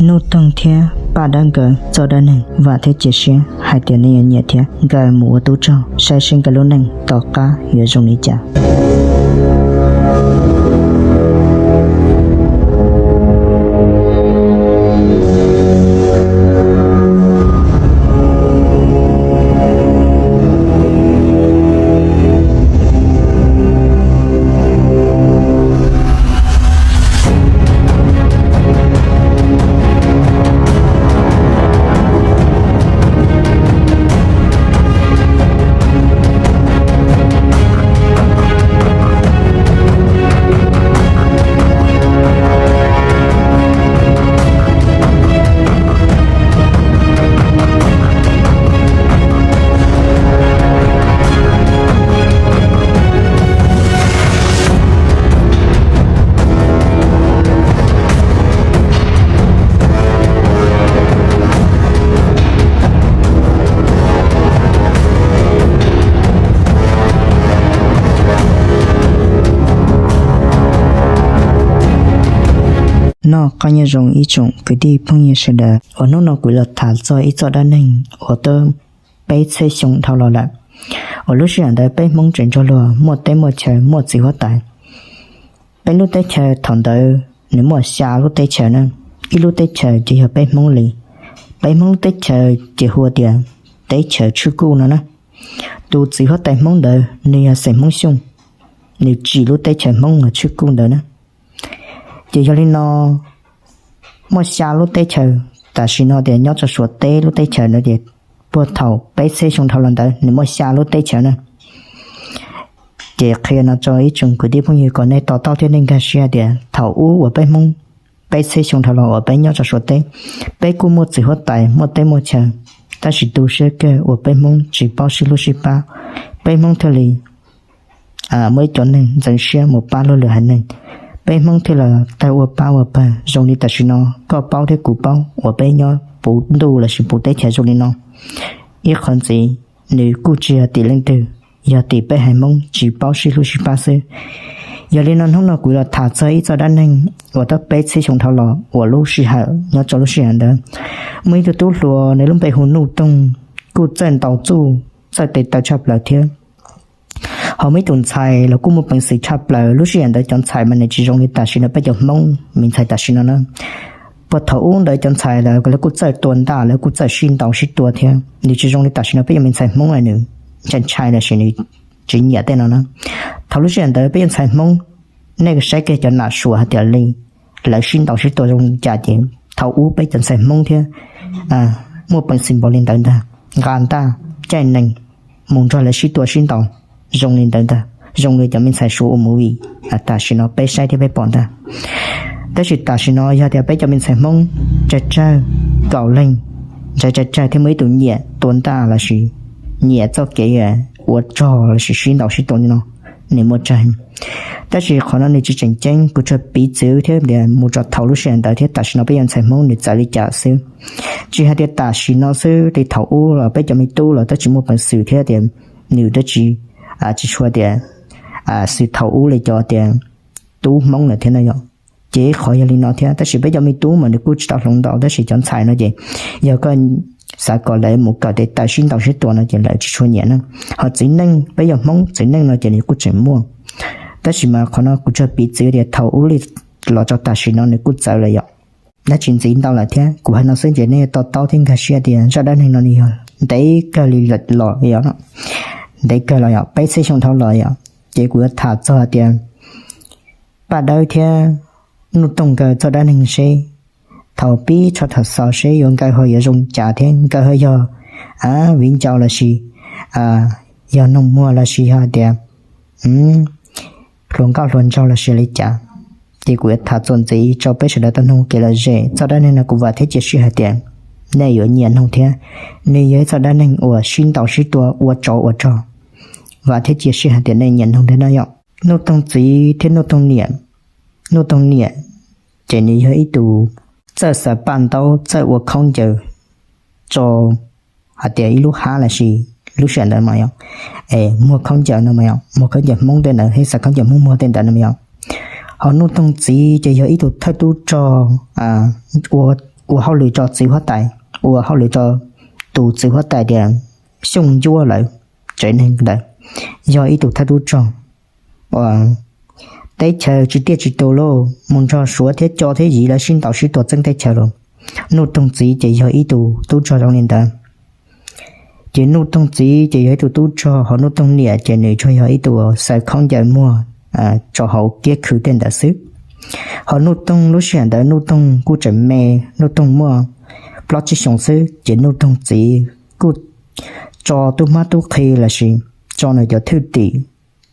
Nuj Toog thiab Paj Dawb nkawd txoj dab neeg, vam thiab cia siab hais tias nej yuav nyiam thiab nkawd mus ua tub rog saib seb nkawd lub neej tom qab yuav zoo li cas. Noj qab nyob zoo ib tsoom kwv tij phooj ywg sawv daws, uas hnub no kuv los tham txog ib txoj dab neeg uas twb peb txhiab xyoo dhau los lawm, uas lub sij hawm ntawd peb Hmoob tseem nrog luag muaj teb muaj chaw muaj txiv huab tais. Peb lub teb chaws thaum ntawd nws muaj xya lub teb chaws na, ib lub teb chaws ces yog peb Hmoob li. Peb Hmoob lub teb chaws ces hu tias teb chaws Tshwj Kuj no na. Tus txiv huab tais Hmoob ntawd nws yog xeem Hmoob Xyooj, nws tsim lub teb chaws Hmoob Tshwj Kuj ntawd na. Ces yog li no, muaj xya lub teb chaws, tam sim no tias nyob rau Suav teb lub teb chaws no ces puag thaum peb txhiab xyoo dhau los ntawd nws muaj xya lub teb chaws na. Ces qhia no rau ib tsoom kwv tij phooj ywg kom nej to taub thiab nej nkag siab tias thaum ub uas peb Hmoob peb txhiab xyoo dhau los uas peb nyob rau Suav teb, peb kuj muaj txiv huab tais muaj teb muaj chaw, tab sis tu siab kawg uas peb Hmoob tsis paub sib hlub sib pab, peb Hmoob thiaj li muaj ib cov neeg ntxeev siab mus pab luag lwm haiv neeg. Peb Hmoob thiaj los tawg ua pab ua pawg zoo li tam sim no koj paub thiab kuv paub uas peb nyob puv ntuj lossis puv teb chaws zoo li no. Ib qhov ntxiv, nws kuj tsis yog tim leej twg, yog tim peb haiv Hmoob tsis paub sib hlub sib pab xwb. Yog li no hnub no kuv los tham txog ib txoj dab neeg uas twb peb txhiab xyoo dhau los uas lub sij hawm nyob rau lub sij hawm ntawd, muaj ib tug tub hluas nws lub npe hu Nuj Toog, kuj txawj ntaus txuj txawj tes taw tshaj plaws thiab. Ho muaj ib tus ntxhais los kuj muaj peev xwm tshaj plaws. Lub sij hawm ntawd cov ntxhais mas nws tsis zoo li tam sim no peb cov Hmoob me ntxhais tam sim no na. Puag thaum ub ntawd cov ntxhais lawv kuj txawj tua ntaj, lawv kuj txawj sib ntaus sib tua thiab, nws tsis zoo li tam sim no peb cov me ntxhais Hmoob nws ntshai ntshai lossis nws tsis nyiam tej no na. Thaum lub sij hawm ntawd peb cov ntxhais Hmoob, nej saib kiag cov nam Suav hais tias li lawv sib ntaus sib tua zoo li cas ces thaum ub peb cov ntxhais Hmoob thiab muaj peev xwm npaum li ntawd ntag, nqa ntaj caij nees mus nrog lawv sib tua sib ntaus zoo li ntawd ntag, zoo li cov me ntxhais Suav ua movie tam sim no peb saib thiab peb pom ntag. Tab sis tam sim no yog tias peb cov me ntxhais Hmoob tsawg tsawg, kaum leej, ntshai tsawg tsawg thiab muaj ib tug nyiam tua ntaj lossis nyiam txoj kev ua rog lossis sib ntaus sib tua li no, nws muaj tsawg. Tab sis qhov no nws tsis tseem ceeb, kuv tsuas piv txwv thiab tias mus rau thaum lub sij hawm ntawd thiab tam sim no peb cov ntxhais Hmoob nws txawv li cas xwb. Tsis hais tias tam sim no xwb, li thaum ub los peb cov me tub los twb tsis muaj peev xwm thiab tias nws twb tsis, tsis tshua tias xwm thaum ub li cov tias tub Hmoob lawm thiab na yom. Ces ib qhov yog li no thiab, tab sis peb cov me tub mas nws kuj tsis tau hloov ntau, tab sis cov ntxhais no ces yog koj xav kom lawv mus kawm tes taw sib ntaus sib tua no ces lawv tsis tshua nyiam na. Ho txiv neej, peb yog Hmoob txiv neej no ces nws kuj tseem muaj. Tab sis mas qhov no kuv tsuas piv txwv tias thaum ub li los rau tam sim no nws kuj txawv lawm yom. Dab tsi ntxiv ntau lawm thiab, kuv hais no xwb ces nej to taub thiab nkag siab tias zaj dab neeg no nws yog ntev kawg li los yom, ntev kawg los yom, peb txhiab xyoo dhau los yom. Ces kuv yuav tham txog tias Paj Dawb thiab Nuj Toog nkawd txoj dab neeg seb thaum pib tshaj thaum xaus seb yuav nkawd ho yuav zoo cas thiab nkawd ho yog viv ncaus lossis yog noog muag lossis yog tias hluas nkauj hluas nraug lossis li cas. Ces kuv yuav tham txuas ntxiv rau peb sawv daws tau mloog kev lom zem. Txoj dab neeg no kuv vam thiab cia siab hais tias nej yuav nyiam mloog thiab. Nws yog ib txoj dab neeg uas sib ntaus sib tua ua tsov ua rog. Vam thiab cia siab hais tias nej nyiam mloog thiab no yom. Nuj Toog txiv thiab Nuj Toog niam, Nuj Toog niam ces nws yog ib tus txawj xaws paj ntaub, txawj ua khaub ncaws rau hais tias ib lub hab lossis lub sij hawm ntawd mas yom, muag khaub ncaws no mas yom, muag khaub ncaws Hmoob tej ntawd thiab xaws khaub ncaws Hmoob muag tej ntawd no mas yom. Ho Nuj Toog txiv ces yog ib tug thawj tub rog ua ua hauj lwm rau txiv huab tais, ua hauj lwm rau tus txiv huab tais tias Xyooj Ncuab lawv tsev neeg ntawd, yog ib tug thawj tub rog uas teb chaws tsis tiaj tsis tus lauj, mus nrog Suav thiab Co thiab Yiv lawv sib ntaus sib tua txeeb teb chaws lauj. Nuj Toog txiv ces yog ib tug tub rog zoo li ntawd. Ces Nuj Toog txiv ces yog ib tug tub rog, ho Nuj Toog niam ces nws tsuas yog ib tug xaws khaub ncaws muag tso hauv kiab khw tej ntawd xwb. Ho Nuj Toog lub sij hawm ntawd Nuj Toog kuj tseem me, Nuj Toog muaj plaub tsib xyoos xwb, ces Nuj Toog txiv kuj tso tub hmab tub qhe los sis tso nws cov thwj tim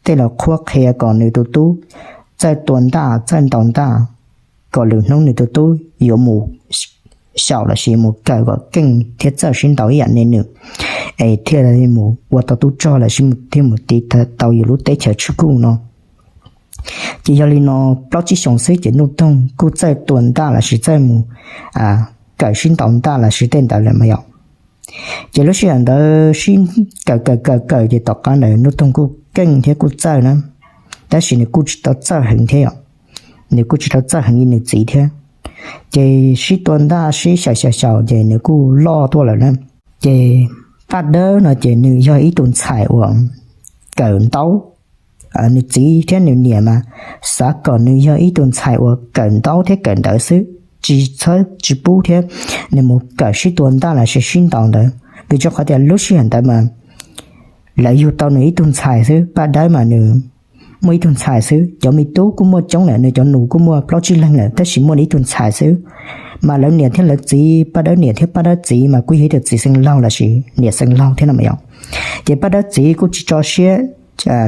tej los qhuab qhia kom nws tus tub txawj tua ntaj txawj ntaus ntaj, kom lwm hnub nws tus tub yuav mus xyaum los sis mus kawm kom keej thiab txawj sib ntaus ib yam li nws, es thiaj mus ua tau tub rog los sis thiaj mus tiv tau yus lub teb chaws tswj kuj no. Ces yog li no, plaub tsib xyoos xwb ces Nuj Toog kuj txawj tua ntaj los sis txawj mus kawm sib ntaus ntaj los sis tej ntawd lawm mas yom. Ces lub sij hawm ntawd sib kawm kawm kawm kawm ces tom qab ntawd Nuj Toog kuj keej thiab kuj txawj na, tab sis nws kuj tsis tau txawj heev thiab yom, nws kuj tsis tau txawj heev li nws txiv thiab. Ces sib tua ntaj sib xyaum xyaum xyaum ces nws kuj loj tuaj lawm na. Ces Paj Dawb no ces nws yog ib tug ntxhais uas kawm ntaub, nws txiv thiab nws niam mas xav kom nws yog ib tug ntxhais uas kawm ntaub thiab kawm ntawv xwb, tsis txhob tsis pub thiab nws mus kawm sib tua ntaj los sis sib ntaus ntawd, vim rau qhov tias lub sij hawm ntawd mas lawv yug tau nws ib tug ntxhais xwb. Paj Dawb mas nws muaj ib tug ntxhais xwb, cov me tub kuj muaj coob lawm, nws cov nus kuj muaj plaub tsib leeg lawm, tab sis muaj nws ib tug ntxhais xwb. Mas lawv niam thiab lawv txiv, Paj Dawb niam thiab Paj Dawb txiv mas kuj yog ib tug txiv xeem Laug los sis niam xeem Laug thiab no mas yom. Ces Paj Dawb txiv kuj tsis tso siab,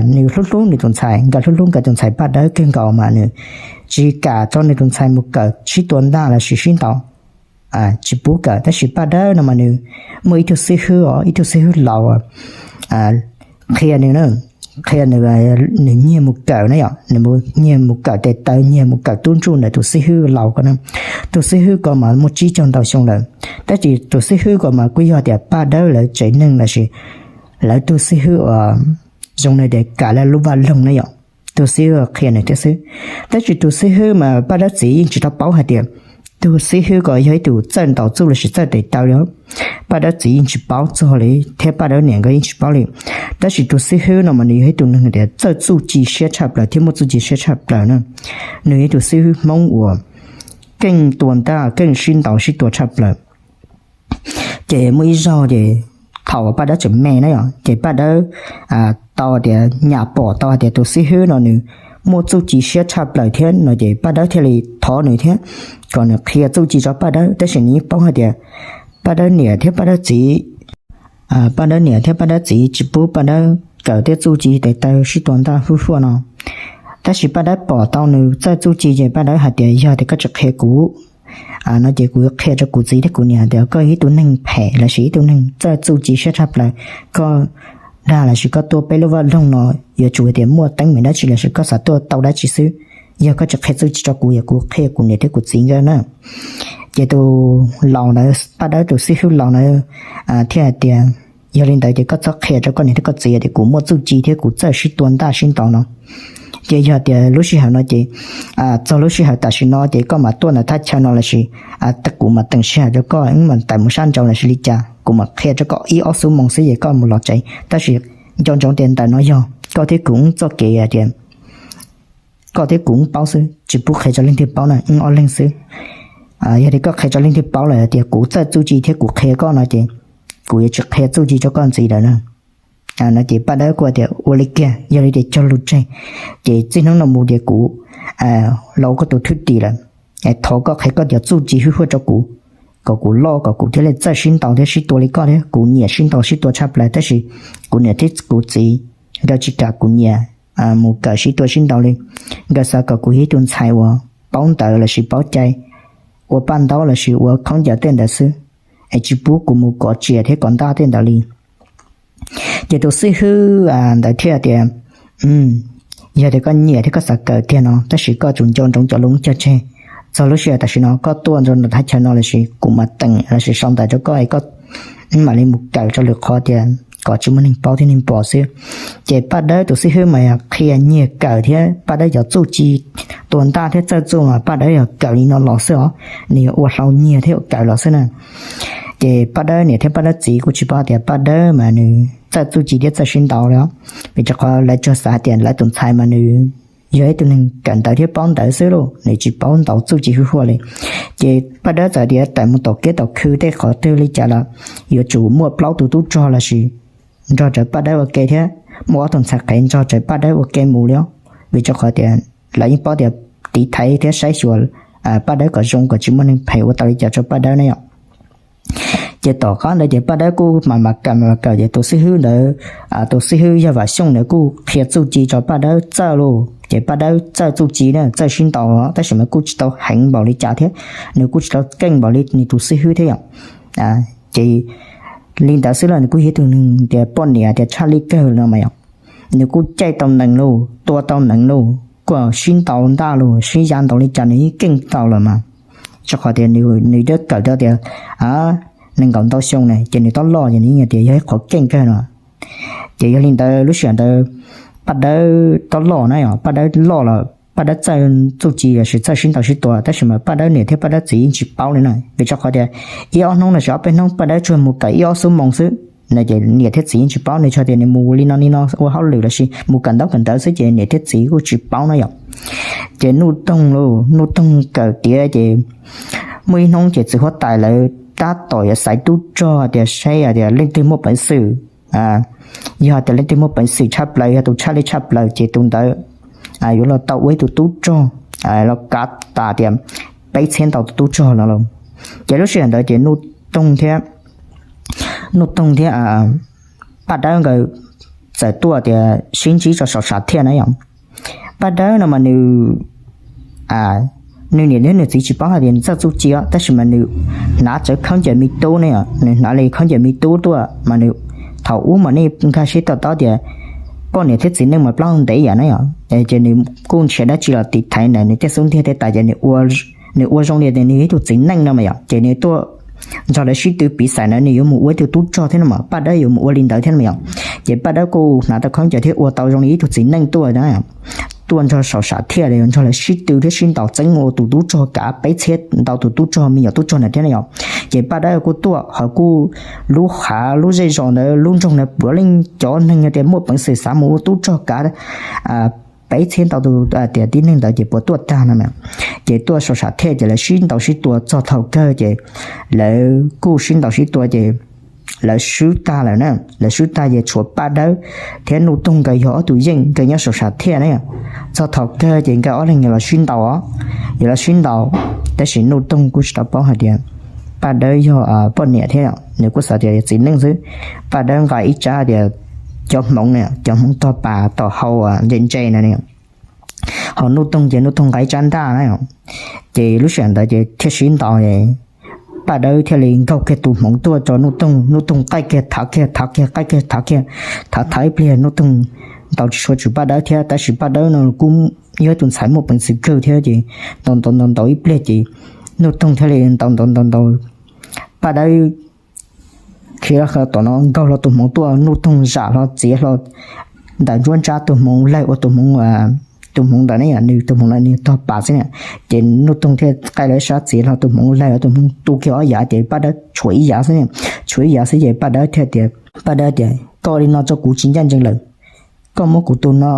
nws hlub hlub nws tus ntxhais, nkawd hlub hlub nkawd tus ntxhais Paj Dawb kawg nkaus mas nws tsis kam tso nws tus ntxhais mus kawm sib tua ntaj los sis sib ntaus, tsis pub kawm. Tab sis Paj Dawb no mas nws muaj ib tug xib hwb os, ib tug xib hwb laus qhia nws, qhia nws, nws nyiag mus kawm na yom, nws nyiag mus kawm tes taw, nyiag mus kawm tub ntsuj ntawm tus xib hwb laus ko na. Tus xib hwb ko mas muaj tsib caug ntau xyoo lawm, tab sis tus xib hwb ko mas kuj yog tias Paj Dawb lawv tsev neeg los sis lawv tus xib hwb uas zoo li tias kam lawv lub vaj loog na yom, tus xib hwb qhia nws thiab xwb. Tab sis tus xib hwb mas Paj Dawb txiv yeej tsis tau paub hais tias tus xib hwb ko yog ib tug txawj ntaus txuj los sis txawj tes taw li. Paj Dawb txiv yeej tsis paub txog li thiab Paj Dawb niam nkawd yeej tsis paub li. Tab sis tus xib hwb no mas nws yog ib tug neeg tias txawj txuj ci siab tshaj plaws thiab muaj txuj ci siab tshaj plaws na. Nws yog ib tug xib hwb Hmoob uas keej tua ntaj keej sib ntaus sib tua tshaj plaws. Ces muaj ib zaug ces thaum Paj Dawb tseem me na yom, ces Paj Dawb tau tias nyam pom tau hais tias tus xib hwb no nws muaj txuj ci siab tshaj plaws thiab no ces Paj Dawb thiaj li thov nws thiab kom nws qhia txuj ci rau Paj Dawb, tab sis nws yeej paub hais tias Paj Dawb niam thiab Paj Dawb txiv, Paj Dawb niam thiab Paj Dawb txiv tsis pub Paj Dawb kawm tej txuj ci tes taw sib tua ntaj huj huaj no. Tab sis Paj Dawb pom tau nws txawj txuj ci ces Paj Dawb hais tias yog tias koj tsis qhia kuv no ces kuv yuav qhia rau kuv txiv thiab kuv niam tias koj yog ib tug neeg phem los sis ib tug neeg txawj txuj ci siab tshaj plaws. Koj dag los sis koj tuaj peb lub vaj loog no yuav tsum tias muaj teeb meem dab tsi los sis koj xav tuaj tau dab tsi xwb. Yog koj tsis qhia txuj ci rau kuv, yog kuv qhia kuv niam thiab kuv txiv nkawd na. Ces tus laus ntawd, Paj Dawb tus xib hwb laus ntawd thiaj hais tias yog li ntawd ces koj txhob qhia rau koj niam thiab koj txiv tias kuv muaj txuj ci thiab kuv txawj sib tua ntaj sib ntaus no. Ces yog tias lub sij hawm no ces txog lub sij hawm tam sim no ces koj mam tuaj ntawm thaj chaw no los sis kuv mam teem sij hawm rau koj, wb mam tawm mus sab nraud los sis li cas, kuv mam qhia rau koj ib ob xuab moos xwb ces koj mus los tsev. Tab sis nco ntsoov tias ntawm no yog koj thiab kuv wb txoj kev hais tias koj thiab kuv wb paub xwb, tsis pub qhia rau leej twg paub na, wb ob leeg xwb. Yog tias koj qhia rau leej twg paub lawm tias kuv txawj txuj ci thiab kuv qhia koj no ces kuv yuav tsis qhia txuj ci rau koj ntxiv lawm na. No ces Paj Dawb kuj tias ua li kiag, yog li tias cog lus tseg ces txij hnub no mus ces kuv los ua koj tus thwj tim lawm. Thov koj qhia koj cov txuj ci huj huaj rau kuv, kom kuv loj kom kuv thiaj li txawj sib ntaus thiab sib tua li koj thiab. Kuv nyiam sib ntaus sib tua tshaj plaws tab sis kuv niam thiab kuv txiv nkawd tsis kam kuv nyiam mus kawm sib tua sib ntaus li. Nkawd xav kom kuv yog ib tug ntxhais uas paub ntawv los sis paub cai, ua paj ntaub los sis ua khaub ncaws tej ntawd xwb, es tsis pub kuv mus kov txias thiab kov ntaj tej ntawd li. Ces tus xib hwb ntawd thiaj tias, yog tias koj nyiam thiab koj xav kawm tiag no, tab sis koj tsum nco ntsoov cov lus wb cog tseg. Txog lub sij hawm tam sim no koj tuaj nram thaj chaw no los sis kuv mam teem los sis sau ntawv rau koj es koj mam li mus kawm rau lwm qhov tias kom tsis muaj neeg paub thiab neeg pom xwb. Ces Paj Dawb tus xib hwb mas yog qhia nyiag kawm thiab Paj Dawb cov txuj ci tua ntaj thiab txawj txuj mas Paj Dawb yog kawm li no los xwb os, nws yog ua hlau nyiag thiab ua kawm los xwb na. Ces Paj Dawb niam thiab Paj Dawb txiv kuj tsis paub tias Paj Dawb mas nws txawj txuj ci thiab txawj sib ntaus li, vim rau qhov lawv tsuas xav tias lawv tus ntxhais mas nws yog ib tug neeg kawm ntawv thiab paub ntawv xwb lauj, nws tsis paub ntaus txuj ci hwj huaj li. Ces Paj Dawb txawm tias tawm mus tom kiab tom khw tej qhov twg li cas los yuav tsum muaj plaub tus tub rog lossis nrog rawv Paj Dawb ua ke thiab muaj ob tug ntxhais qhev nrog rawv Paj Dawb ua ke mus li os, vim rau qhov tias lawv yeej paub tias tiv thaiv thiab saib xyuas Paj Dawb kom zoo kom tsis muaj neeg phem ua tau li cas rau Paj Dawb ne yom. Ces tom qab ntawd ces Paj Dawb kuj mam mam kawm mam kawm ces tus xib hwb ntawd, tus xib hwb yog Vam Xyooj ntawd kuj qhia txuj ci rau Paj Dawb txawj lauj, ces Paj Dawb txawj txuj ci na, txawj sib ntaus tab sis mas kuj tsis tau heev npaum li cas thiab, nws kuj tsis tau keej npaum li nws tus xib hwb thiab yom. Ces li ntawd xwb los nws kuj yog ib tug neeg tias poj niam tias tshaj lij kawg no mas yom. Nws kuj caij tau nees lauj, tua tau nees lauj, kuj sib ntaus ntaj lauj, sib ya ntaus li cas nws yeej keej tau lawm mas. Rau qhov tias nws twb kawm tau tias nees nkaum ntau xyoo na, ces nws twb loj ces nws yeej tias yog ib qhov keej kawg no. Ces yog li ntawd lub sij hawm ntawd Paj Dawb twb loj na, Paj Dawb loj los Paj Dawb txawj txuj ci lossis txawj sib ntaus sib tua tab sis mas Paj Dawb niam thiab Paj Dawb txiv yeej tsis paub li na, vim rau qhov tias ib ob hnub lossis ob peb hnub Paj Dawb tsuas mus kawm ib ob xuab moos xwb no ces niam thiab txiv yeej tsis paub, nws tsuas tias nws mus li no li no ua hauj lwm lossis mus kawm ntaub kawm ntawv xwb ces niam thiab txiv kuj tsis paub na yom. Ces Nuj Toog lauj, Nuj Toog kawm tiav ces muaj ib hnub ces txiv huab tais lawv tab tom yuav xaiv tub rog tias saib tias leej twg muaj peev xwm, yog tias leej twg muaj peev xwm tshaj plaws, yog tus tshaj lij tshaj plaws ces tus ntawd yuav los tau ua ib tug tub rog, los kav tas tias peb txhiab ntau tus tub rog no lauj. Ces lub sij hawm ntawd ces Nuj Toog thiab, Nuj Toog thiab Paj Dawb nkawd txawm tuaj tias sib ntsib rau saum sam thiaj na yom. Paj Dawb no mas nws, nws niam thiab nws txiv tsis paub hais tias nws txawj txuj ci os, tab sis mas nws hnav tsawv khaub ncaws me tub ne yom, nws hnav li khaub ncaws me tub tuaj mas nws, thaum ub mas nej nkag siab to taub tias poj niam thiab txiv neej mas plaub hau ntev yam na yom, ces nws kuj nrhiav dab tsi los tiv thaiv ntawm nws tej xub ntiag tej tais ces nws ua zoo li tias nws yog ib tug txiv neej no mas yom, ces nws tuaj nrog lawv sib tw piv xaiv na, nws yuav mus ua ib tug tub rog thiab no mas Paj Dawb yuav mus ua li ntawd thiab no mas yom. Ces Paj Dawb kuj hnav tau khaub ncaws thiab ua tau zoo li ib tug txiv neej tuaj na, tuaj nrog saum sam thiaj li nrog lawv sib tw thiab sib ntaus txeeb ua tus tub rog kav peb txhiab ntau tus tub rog me nyuam tub rog ntawd thiab no yom. Ces Paj Dawb kuj tuaj ho kuj lub hav lub zej zos ntawd lub nroog ntawd puav leej cov neeg tias muaj peev xwm xav mus ua tub rog kav peb txhiab ntau tus tias tib neeg ntawd ces puas tuaj tag no mas. Ces tuaj saum sam thiaj ces lawv sib ntaus sib tua txog thaum kawg ces lawv kuj sib ntaus sib tua ces lawv swb tag lawm na, lawv swb tag ces tshuav Paj Dawb thiab Nuj Toog nkawd yog ob tug yeej nkawd nyob saum sam thiaj na. Txog thaum kawg ces nkawd ob leeg yuav los sib ntaus, yuav los sib ntaus, tab sis Nuj Toog kuj tsis tau paub hais tias Paj Dawb yog poj niam thiab, nws kuj xav tias yog txiv neej xwb. Paj Dawb nqa ib tsab tias cov hmoov na, cov hmoov tog pas tom hau ntse ntse na, ho Nuj Toog ces Nuj Toog nqa ib tsab ntaj na. Ces lub sij hawm ntawd ces thiaj sib ntaus, Paj Dawb thiaj li nkaug kiag tus hmoov tuaj rau Nuj Toog, Nuj Toog qaij kiag thav kiag thav kiag qaij kiag thav kiag, thav thav ib pliag Nuj Toog ntaus tsis tshua tsum Paj Dawb thiab, tab sis Paj Dawb no kuj yog tus ntxhais muaj peev xwm kawg thiab ces ntaus ntaus ntaus ntaus ib pliag ces Nuj Toog thiaj li ntaus ntaus ntaus ntaus Paj Dawb khiav tom no nkaug hlo tus hmoov tuaj, Nuj Toog zam hlo txiav hlo ntawm nruab nrab tus hmoov laig ua tus hmoov, tus hmoov ntawd ne, nws tus hmoov ntawd nws tog pas xwb na. Ces Nuj Toog thiaj qaij lawv sab txiav hlo tus hmoov laig ua tus hmoov tu kiag ob yav ces Paj Dawb tshuav ib yav xwb, tshuav ib yav xwb ces Paj Dawb thiaj tias, Paj Dawb tias koj ua li no rau kuv tsis ncaj ncees lawm, koj muab kuv tus no,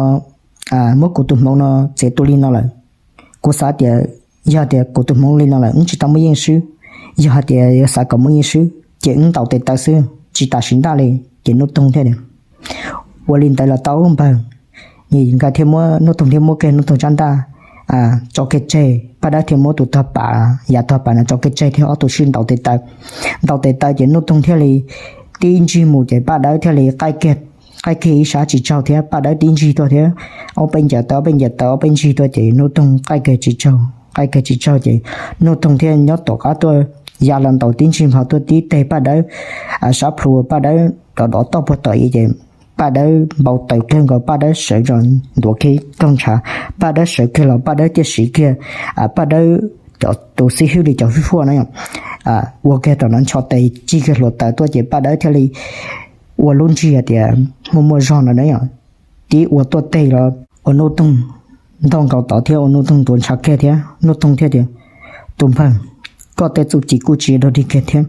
muab kuv tus hmoov no txiav tu li no lawm. Kuv xav tias yog tias kuv tus hmoov li no lawm wb tsis tau muaj yeej swb, yog hais tias yuav xav kom muaj yeej swb ces wb ntaus tes taw xwb tsis tas siv ntaj li. Ces Nuj Toog thiaj tias, ua li ntawd los tau npawg. Nkawd thiaj muab, Nuj Toog thiaj muab kiag Nuj Toog tsab ntaj tso kiag tseg, Paj Dawb thiaj muab tus tog pas, yav tog pas no tso kiag tseg thiab ob tug sib ntaus tes taw. Ntaus tes taw ces Nuj Toog thiaj li tib ntsig mus ces Paj Dawb thiaj li qaij kiag ib sab tsis tsaug thiab Paj Dawb tib ntsig tuaj thiab, ob peb ncaws taw ob peb ncaws taw ob peb ntsig tuaj ces Nuj Toog qaij kiag tsis tsaug, qaij kiag tsis tsaug ces Nuj Toog thiaj nyob tom qab tuaj ya los ntaus tib ntsig npog tuaj tib teg Paj Dawb sab plhu, Paj Dawb dov dov toj puag tom i ces Paj Dawb npau taws kawg nkaus, Paj Dawb sawv tsees ntuav kiag koog ntshav, Paj Dawb sawv kiag los Paj Dawb thiaj siv kiag Paj Dawb cov tus xib hwb li cov hwj huaj na, ua kiag tom no ncho tes cig kiag hluav taws tuaj ces Paj Dawb thiaj li ua lub nrig tias muaj muaj zog no na yom, tib ua tuaj teg los ua Nuj Toog ntog nkaus tod thiab ua Nuj Toog tuav ntshav kiag thiab. Nuj Toog thiaj tias, Tus npawg, koj tej txuj ci kuj tsis dog dig kiag thiab.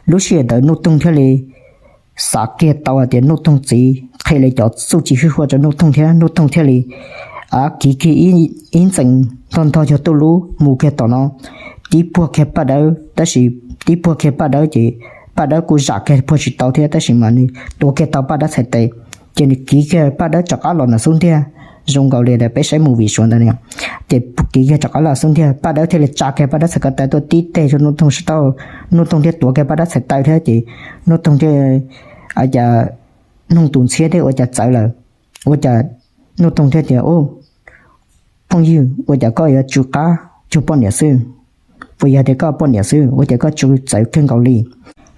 Lub sij hawm ntawd Nuj Toog thiaj li xav kiag tau hais tias Nuj Toog txiv qhia li cov txuj ci hwj huaj rau Nuj Toog thiab Nuj Toog thiaj li kiv kiag ib ntxees ntog ntog yog tuj lub mus kiag tom no, tib puag kiag Paj Dawb. Tab sis tib puag kiag Paj Dawb ces Paj Dawb kuj zam kiag puag tsis tau thiab, tab sis mas nws tuav kiag tau Paj Dawb txhais tes, ces nws kiv kiag Paj Dawb rov qab los ntawm xub ntiag, zoo nkaus li peb saib movie Suav ntawd no. Ces kiv kiag rov qab los xub ntiag, Paj Dawb thiaj li tsa kiag Paj Dawb txhais ko taw tuaj tib teg rau Nuj Toog sab tauj. Nuj Toog thiaj tuav kiag Paj Dawb txhais taw thiab ces Nuj Toog thiaj, cas, noog tus ntxhiab thiab ua cas txawv lawm. Ua cas Nuj Toog thiaj tias, Phooj ywg, ua cas koj yuav tsw qab cuag poj niam xwb? Puas yog tias koj poj niam xwb ua cas koj tsw txawv kawg nkaus li?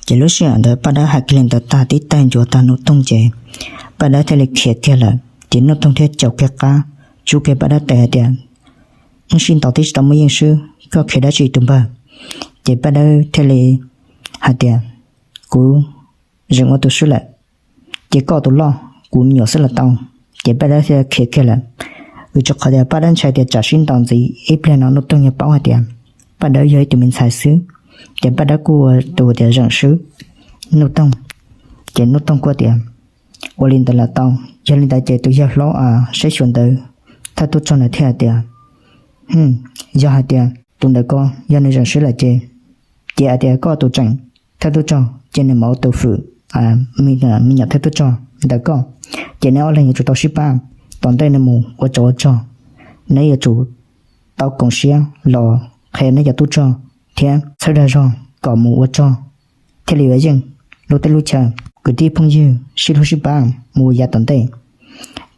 Ces lub sij hawm ntawd Paj Dawb hais kiag li ntawd tag tib teg ncuav tag Nuj Toog ces Paj Dawb thiaj li khiav kiag lawm. Ces Nuj Toog thiaj caum kiag qab, tsub kiag Paj Dawb tes hais tias, Wb sib ntaus twb tsis tau muaj yeej swb, koj khiav dab tsi tus npawg? Ces Paj Dawb thiaj li hais tias, Kuv zeem ua tus swb lawm, ces koj tus loj, kuv me nyuam xwb los tau. Ces Paj Dawb thiaj khiav kiag lawm. Vim rau qhov tias Paj Dawb ntshai tias tsam sib ntaus ntxiv ib pliag no Nuj Toog yuav paub hais tias Paj Dawb yog ib tug me ntxhais xwb, ces Paj Dawb kuj ua tus tias zeem swb Nuj Toog. Ces Nuj Toog kuj tias, Ua li ntawd los tau. Yog li ntawd ces tus yawg hlob saib xyuas ntawd, thawj tub rog ntawd thiaj hais tias, Yog hais tias tus ntawd ko yog nws zeem swb lawm ces, ces hais tias koj tus tseem thawj tub rog ces nws mam ua tus fwm me nyuam thawj tub rog ntawm koj, ces neb ob leeg yuav tsum tau sib pab. Tom ntej nws mus ua tsov ua rog, neb yuav tsum tau koom siab los qhia neb cov tub rog thiab txhawb dag zog kom mus ua rog thiaj li yuav yeej lub teb lub chaw. Kwv tij phooj ywg sib hlub sib pab mus yav tom ntej.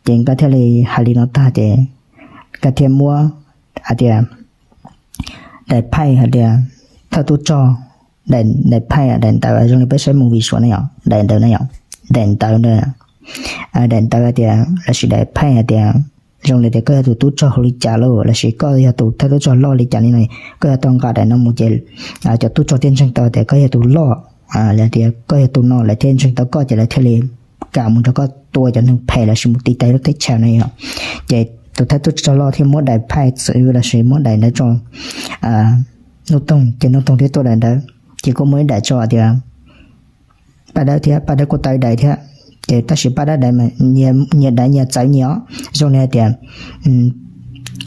Ces nkawd thiaj li hais li no tag ces nkawd thiaj muab hais tias daim phaij hais tias thawj tub rog, daim phaij daim ntawv zoo li peb saib movie Suav na yom, daim ntawv na yom, daim ntawv ntawd, daim ntawv hais tias lossis daim phaij hais tias zoo li tias koj yog tus tub rog hauv li cas lauj, lossis koj yog tus thawj tub rog loj li cas li no, koj yog tau nqa daim no mus ces cov tub rog thiaj ntseeg tau tias koj yog tus loj, lawv tias koj yog tus no lawv thiaj ntseeg tau koj ces lawv thiaj li kam mus nrog koj tua cov neeg phem lossis mus tiv thaiv lub teb chaws no yom. Ces tus thawj tub rog loj thiaj muab daim phaij txwv lossis muab daim ntawd rau Nuj Toog ces Nuj Toog thiaj tua daim ntawd. Ces kuj muaj ib daim tso tias Paj Dawb thiab, Paj Dawb kuj tau ib daim thiab. Ces tab sis Paj Dawb daim mas nyias daim nyias txawv nyias os, zoo li hais tias,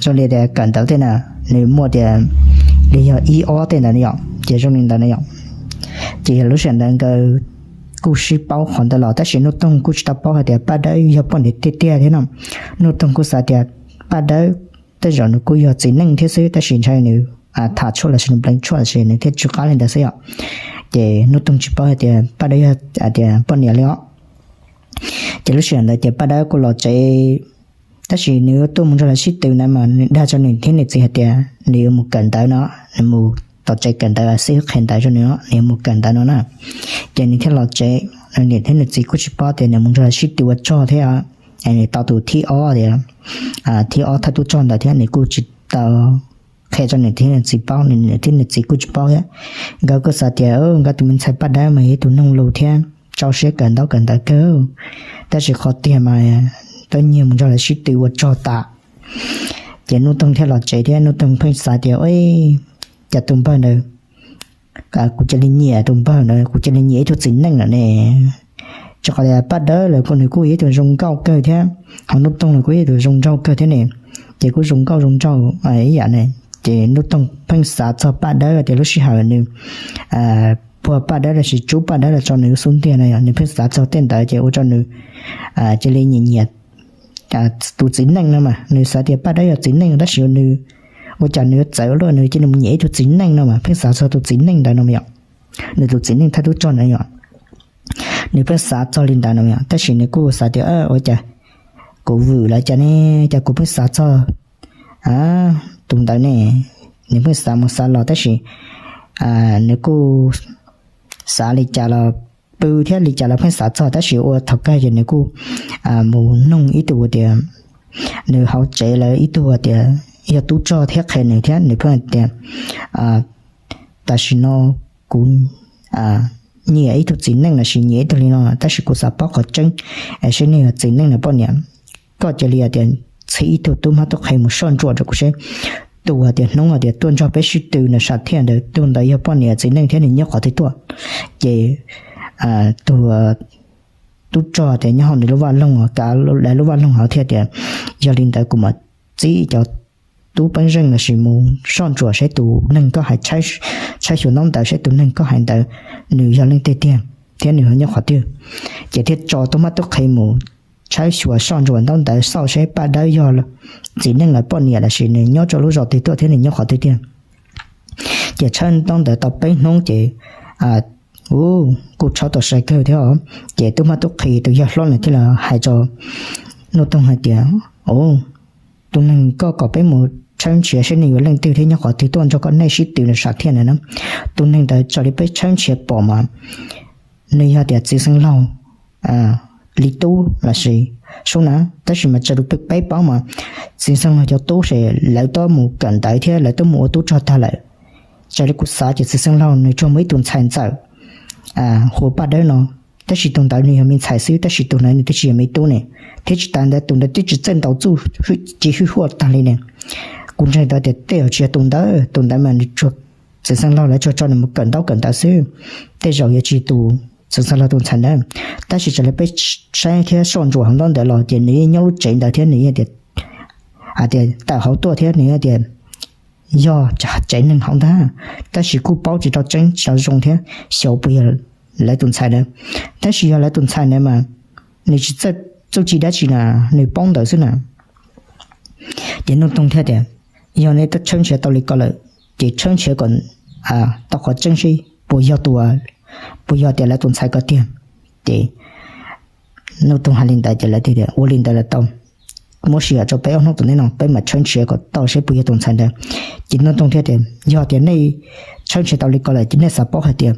zoo li tias kawm ntawv tej na, nws muaj tias li yog ib ob tej ntawd yom, ces zoo li ntawd na yom. Ces yog lub sij hawm ntawd nkawd kuj sib paub qhov ntawd los tab sis Nuj Toog kuj tsis tau paub hais tias Paj Dawb yog poj niam tiag tiag thiab no. Nuj Toog kuj xav tias Paj Dawb tej zaum nws kuj yog txiv neej thiab xwb tab sis ntshai nws tham tshuaj lossis nws nplees tshuaj lossis nws thiaj tsw qab li ntawd xwb yom. Ces Nuj Toog tsis paub hais tias Paj Dawb yog tias poj niam li os. Ces lub sij hawm ntawd ces Paj Dawb kuj los tsev, tab sis nws yuav tuaj mus nrog lawv sib tw na mas nws dag rau nws thiab nws txiv hais tias nws yuav mus kawm ntawv no, nws mus tom tsev kawm ntawv xib qhia ntawv rau nws, nws yuav mus kawm ntawv no na. Ces nws thiaj los tsev, nws niam thiab nws txiv kuj tsis paub tias nws mus nrog lawv sib tw ua rog thiab. Nws tau tus thib ob tias, thib ob thawj tub rog ntawd thiab nws kuj tsis tau qhia rau nws thiab nws txiv paub, nws niam thiab nws txiv kuj tsis paub thiab. Nkawd kuj xav tias nkawd tus me ntxhais Paj Dawb mas yog ib tug noog lus thiab rau siab kawm ntaub kawm ntawv kawg, tab sis qhov tiag mas tuaj nyiag mus nrog lawv sib tw ua rog tas. Ces Nuj Toog thiaj los tsev thiab Nuj Toog pheej xav tias, Cas tus npawg ntawd, kuv cia li nyiam tus npawg ntawd, kuv cia li nyiam ib tug txiv neej lawm ne. Rau qhov tias Paj Dawb lawm kuj nws kuj yog ib tug zoo nkauj kawg thiab, ho Nuj Toog nws kuj yog ib tug zoo nraug kawg thiab ne, ces kuj zoo nkauj zoo nraug ib yam ne. Ces Nuj Toog pheej xav txog Paj Dawb tias lub sij hawm nws puag Paj Dawb lossis tsub Paj Dawb los tso nws lub xub ntiag no yom, nws pheej xav txog tej ntawd ces ua rau nws cia li nyiam nyiam tus txiv neej no mas. Nws xav tias Paj Dawb yog txiv neej tab sis nws ua cas nws yuav txawv ua luaj, nws cia li mus nyiam ib tug txiv neej no mas, pheej xav txog tus txiv neej ntawd no yom. Nws tus txiv neej thawj tub rog ntawd yom, nws pheej xav txog li ntawd no yom, tab sis nws kuj xav tias ua cas kuv vwm lawm cas ne, cas kuv pheej xav txog tus ntawd ne. Nws pheej xav mus xav los tab sis nws kuj xav li cas los pw thiab li cas los pheej xav txog, tab sis ua thaum kawg ces nws kuj mus noog ib tug tias nws hauv tsev lawv ib tug tias yog tub rog thiab qhia nws thiab nws pheej tias tam sim no kuv nyiam ib tug txiv neej los sis nyiam ib tug li no, tab sis kuv xav paub qhov tseeb, seb nej yog txiv neej los poj niam. Koj cia li tias txhij ib tug tub hmab tub qhe mus soj ntsuam rau kuv seb, tus tias hnub tias tuaj nrog peb sib tw nws sam thiaj ntawd, tus ntawd yog poj niam txiv neej thiab nws nyob qhov twg tuaj. Ces tus tub rog tias nyob hauv nws lub vaj loog, kav lawv lub vaj loog hauv thiab tias, yog li ntawd kuv mam txib cov tub peeb zeej los sis mus soj ntsuam seb tus neeg koj hais, tshaib xyuas ntaub ntawv seb tus neeg koj hais ntawd nws yog leej twg tiag thiab nws ho nyob qhov twg. Ces thiaj tso tub hmab tub qhe mus tshaib xyuas soj ntsuam ntaub ntawv xauj seb Paj Dawb yog txiv neej los poj niam los sis nws nyob rau lub zos twg tuaj thiab nws nyob qhov twg tiag. Ces tshaib ntaub ntawv tau peb hnub ces kuj tshaib tau sai kawg thiab os. Ces tub hmab tub qhe tus yawg hlob nws thiaj li hais rau Nuj Toog hais tias, tus neeg koj kom peb mus tshawb nrhiav seb nws yuav leej twg thiab nyob qhov twg tuaj nrog koj nej sib tw nws sam thiaj ntawd na, tus neeg ntawd raws li peb tshawb nrhiav pom mas nws yog tias txiv xeev laug li tub los sis sub na, tab sis mas raws li peb paub mas txiv xeev laug cov tub ces lawv tuaj mus kawm ntawv thiab lawv tuaj mus ua tub rog tag lawm. Raws li kuv xav ces txiv xeev laug nws tsuas muaj ib tug ntxhais ntxawm hu ua Paj Dawb no, tab sis tus ntawd nws yog me ntxhais xwb tab sis tus ntawd nws twb tsis yog me tub ne, thiab tsis tas ntawd tus ntawd twb tsis txawj ntaus txuj ci hwj huaj tag li ne. Kuv ntseeg tau tias tej zaum tsis yog tus ntawd, tus ntawd mas nws tsuas, txiv xeev laug lawv tsuas tso nws mus kawm ntaub kawm ntawv xwb, tej zaum yuav tsis tus txiv xeev laug tus ntxhais ntawd. Tab sis raws li peb saib thiab soj ntsuam hauv ntaub ntawv los ces nws yeej nyob lub tsev ntawd thiab nws yeej tias, hais tias tawm hauv tuaj thiab nws yeej tias yog tsev neeg hauv ntag, tab sis kuj paub tsis tau tseeb tsis tau zoo thiab xyov puas yog lawv tus ntxhais ntawd. Tab sis yog lawv tus ntxhais ntawd mas nws tsis txawj txuj ci dab tsi na, nws paub ntawv xwb na. Ces Nuj Toog thiaj tias, yog nej tshawb nrhiav tau li ko lawm, ces tshawb nrhiav kom tau qhov tseeb seb puas yog tus, puas yog tias lawv tus ntxhais ko tiag. Ces Nuj Toog hais li ntawd ces lawv tias ua li ntawd los tau, muab sij hawm rau peb ob hnub tom ntej no peb mam tshawb nrhiav kom tau seb puas yog tus ntxhais ntawd. Ces Nuj Toog thiaj tias yog tias nej tshawb nrhiav tau li ko lawm ces nej xav paub hais tias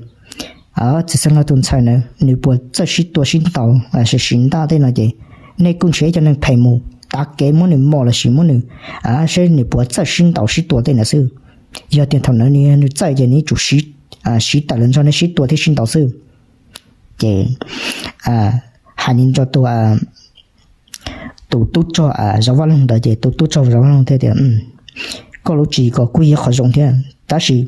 txiv xeev laug tus ntxhais ntawd nws puas txawj sib tua sib ntaus, siv ntaj tej no ces nej kuj nrhiav ib co neeg phem mus tav kev muab nws mos los sis muab nws, seb nws puas txawj sib ntaus sib tua tej ntawd xwb. Yog tias thaum ntawd nws, nws txawj ces nws yuav tsum siv tawm los nrog nej sib tua thiab sib ntaus xwb. Ces hais li rau tus, tus tub rog zov vaj loog ntawd ces tus tub rog zov vaj loog thiaj tias koj lub tswv yim ko kuj yog qhov zoo thiab tab sis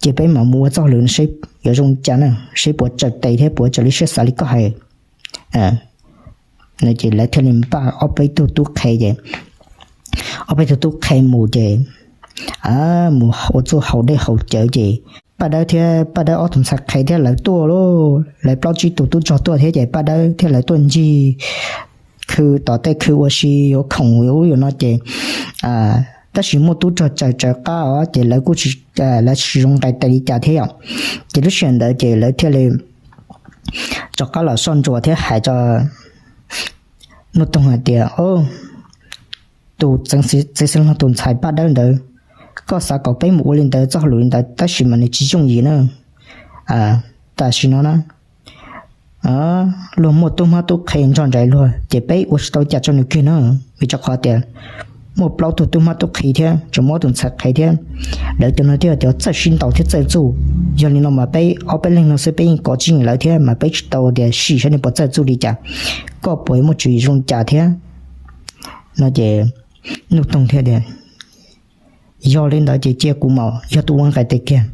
ces peb mam mus ua txoj hauj lwm no seb yuav zoo cas na, seb puas txawj tes thiab puas raws li siab xav li koj hais. Ces lawv thiaj li npaj ob peb tug tub qhe ces ob peb tug tub qhe mus ces mus ua txuj haus dej haus cawv ces Paj Dawb thiab Paj Dawb ob tug ntxhais qhe thiab lawv tuaj lauj, lawv plaub tsib tug tub rog tuaj thiab ces Paj Dawb thiab lawv tuaj ncig khw tom tej khw ua si yuav khoom yuav ub yuav no ces tab sis muaj tub rog tsaws tsawv qab os ces lawv kuj tsis, lawv tsis zoo nqaij tes li cas thiab yom. Ces lub sij hawm ntawd ces lawv thiaj li rov qab los soj ntsuam thiab hais rau Nuj Toog hais tias, tus txiv xeev laug tus ntxhais Paj Dawb ntawd, koj xav kom peb mus ua li ntawd txoj hauj lwm li ntawd tab sis mas nws tsis yooj yim na. Tam sim no na luag muaj tub hmab tub qhe nrog nraim luag ces peb ua tsis tau cas rau nws kiag na, vim rau qhov tias muaj plaub tug tub hmab tub qhe thiab tseem muaj ob tug ntxhais qhe thiab, lawv cov no thiaj cov txawj sib ntaus thiab txawj txuj. Yog li no mas peb ob peb leeg no xwb peb yeej kov tsis yeej lawv thiab mas peb tsis tau tias sim saib nws puas txawj txuj li cas, koj puas muaj tswv yim zoo li cas thiab no ces Nuj Toog thiaj tias, yog li ntawd ces cia kuv mam yog tus ua nqaij tes kiag,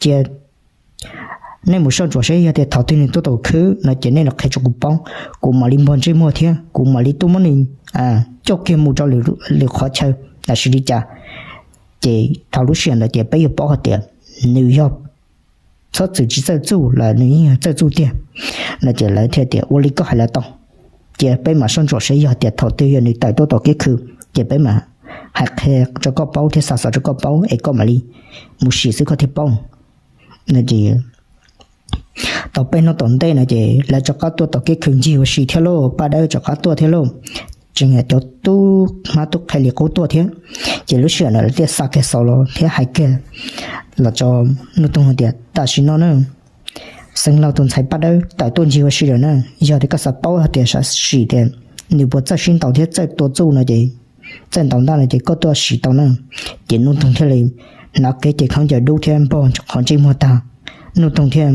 cia nej mus soj ntsuam seb yog tias thaum twg nws tuaj tom khwb no ces nej los qhia rau kuv paub, kuv mam li npog ntsej muag thiab kuv mam li tuaj muab nws coj kiag mus rau lwm qhov chaw tam sim li cas. Ces thaum lub sij hawm ntawd ces peb yuav paub hais tias nws yog txhob txwm tsis txawj txuj los nws yeej yog txawj txuj tiag no ces lawv thiaj tias ua li koj hais los tau, cia peb mam soj ntsuam seb yog tias thaum twg yog nws tawm tuaj tom kiab khw ces peb mam hais qhia rau koj paub thiab xa xov rau koj paub es koj mam li mus sim xwb koj thiaj paub. Tau peb hnub tom ntej no ces lawv rov qab tuaj tom kiab khw ncig ua si thiab lauj, Paj Dawb rov qab tuaj thiab lauj, tseem yog cov tub hmab tub qhe li qub tuaj thiab. Ces lub sij hawm ntawd lawv thiaj xa kiag xov los thiab hais kiag los rau Nuj Toog hais tias tam sim no na, xeev laug tus ntxhais Paj Dawb tawm tuaj ncig ua si lawm na, yog tias koj xav paub hais tias xav sim tias nws puas txawj sib ntaus thiab txawj tua txuj no ces, txawj ntaus ntaj no ces koj tuaj sim tau na. Ces Nuj Toog thiaj li hnav kiag cev khaub ncaws dub thiab npog qhov ntsej muag tag, Nuj Toog thiaj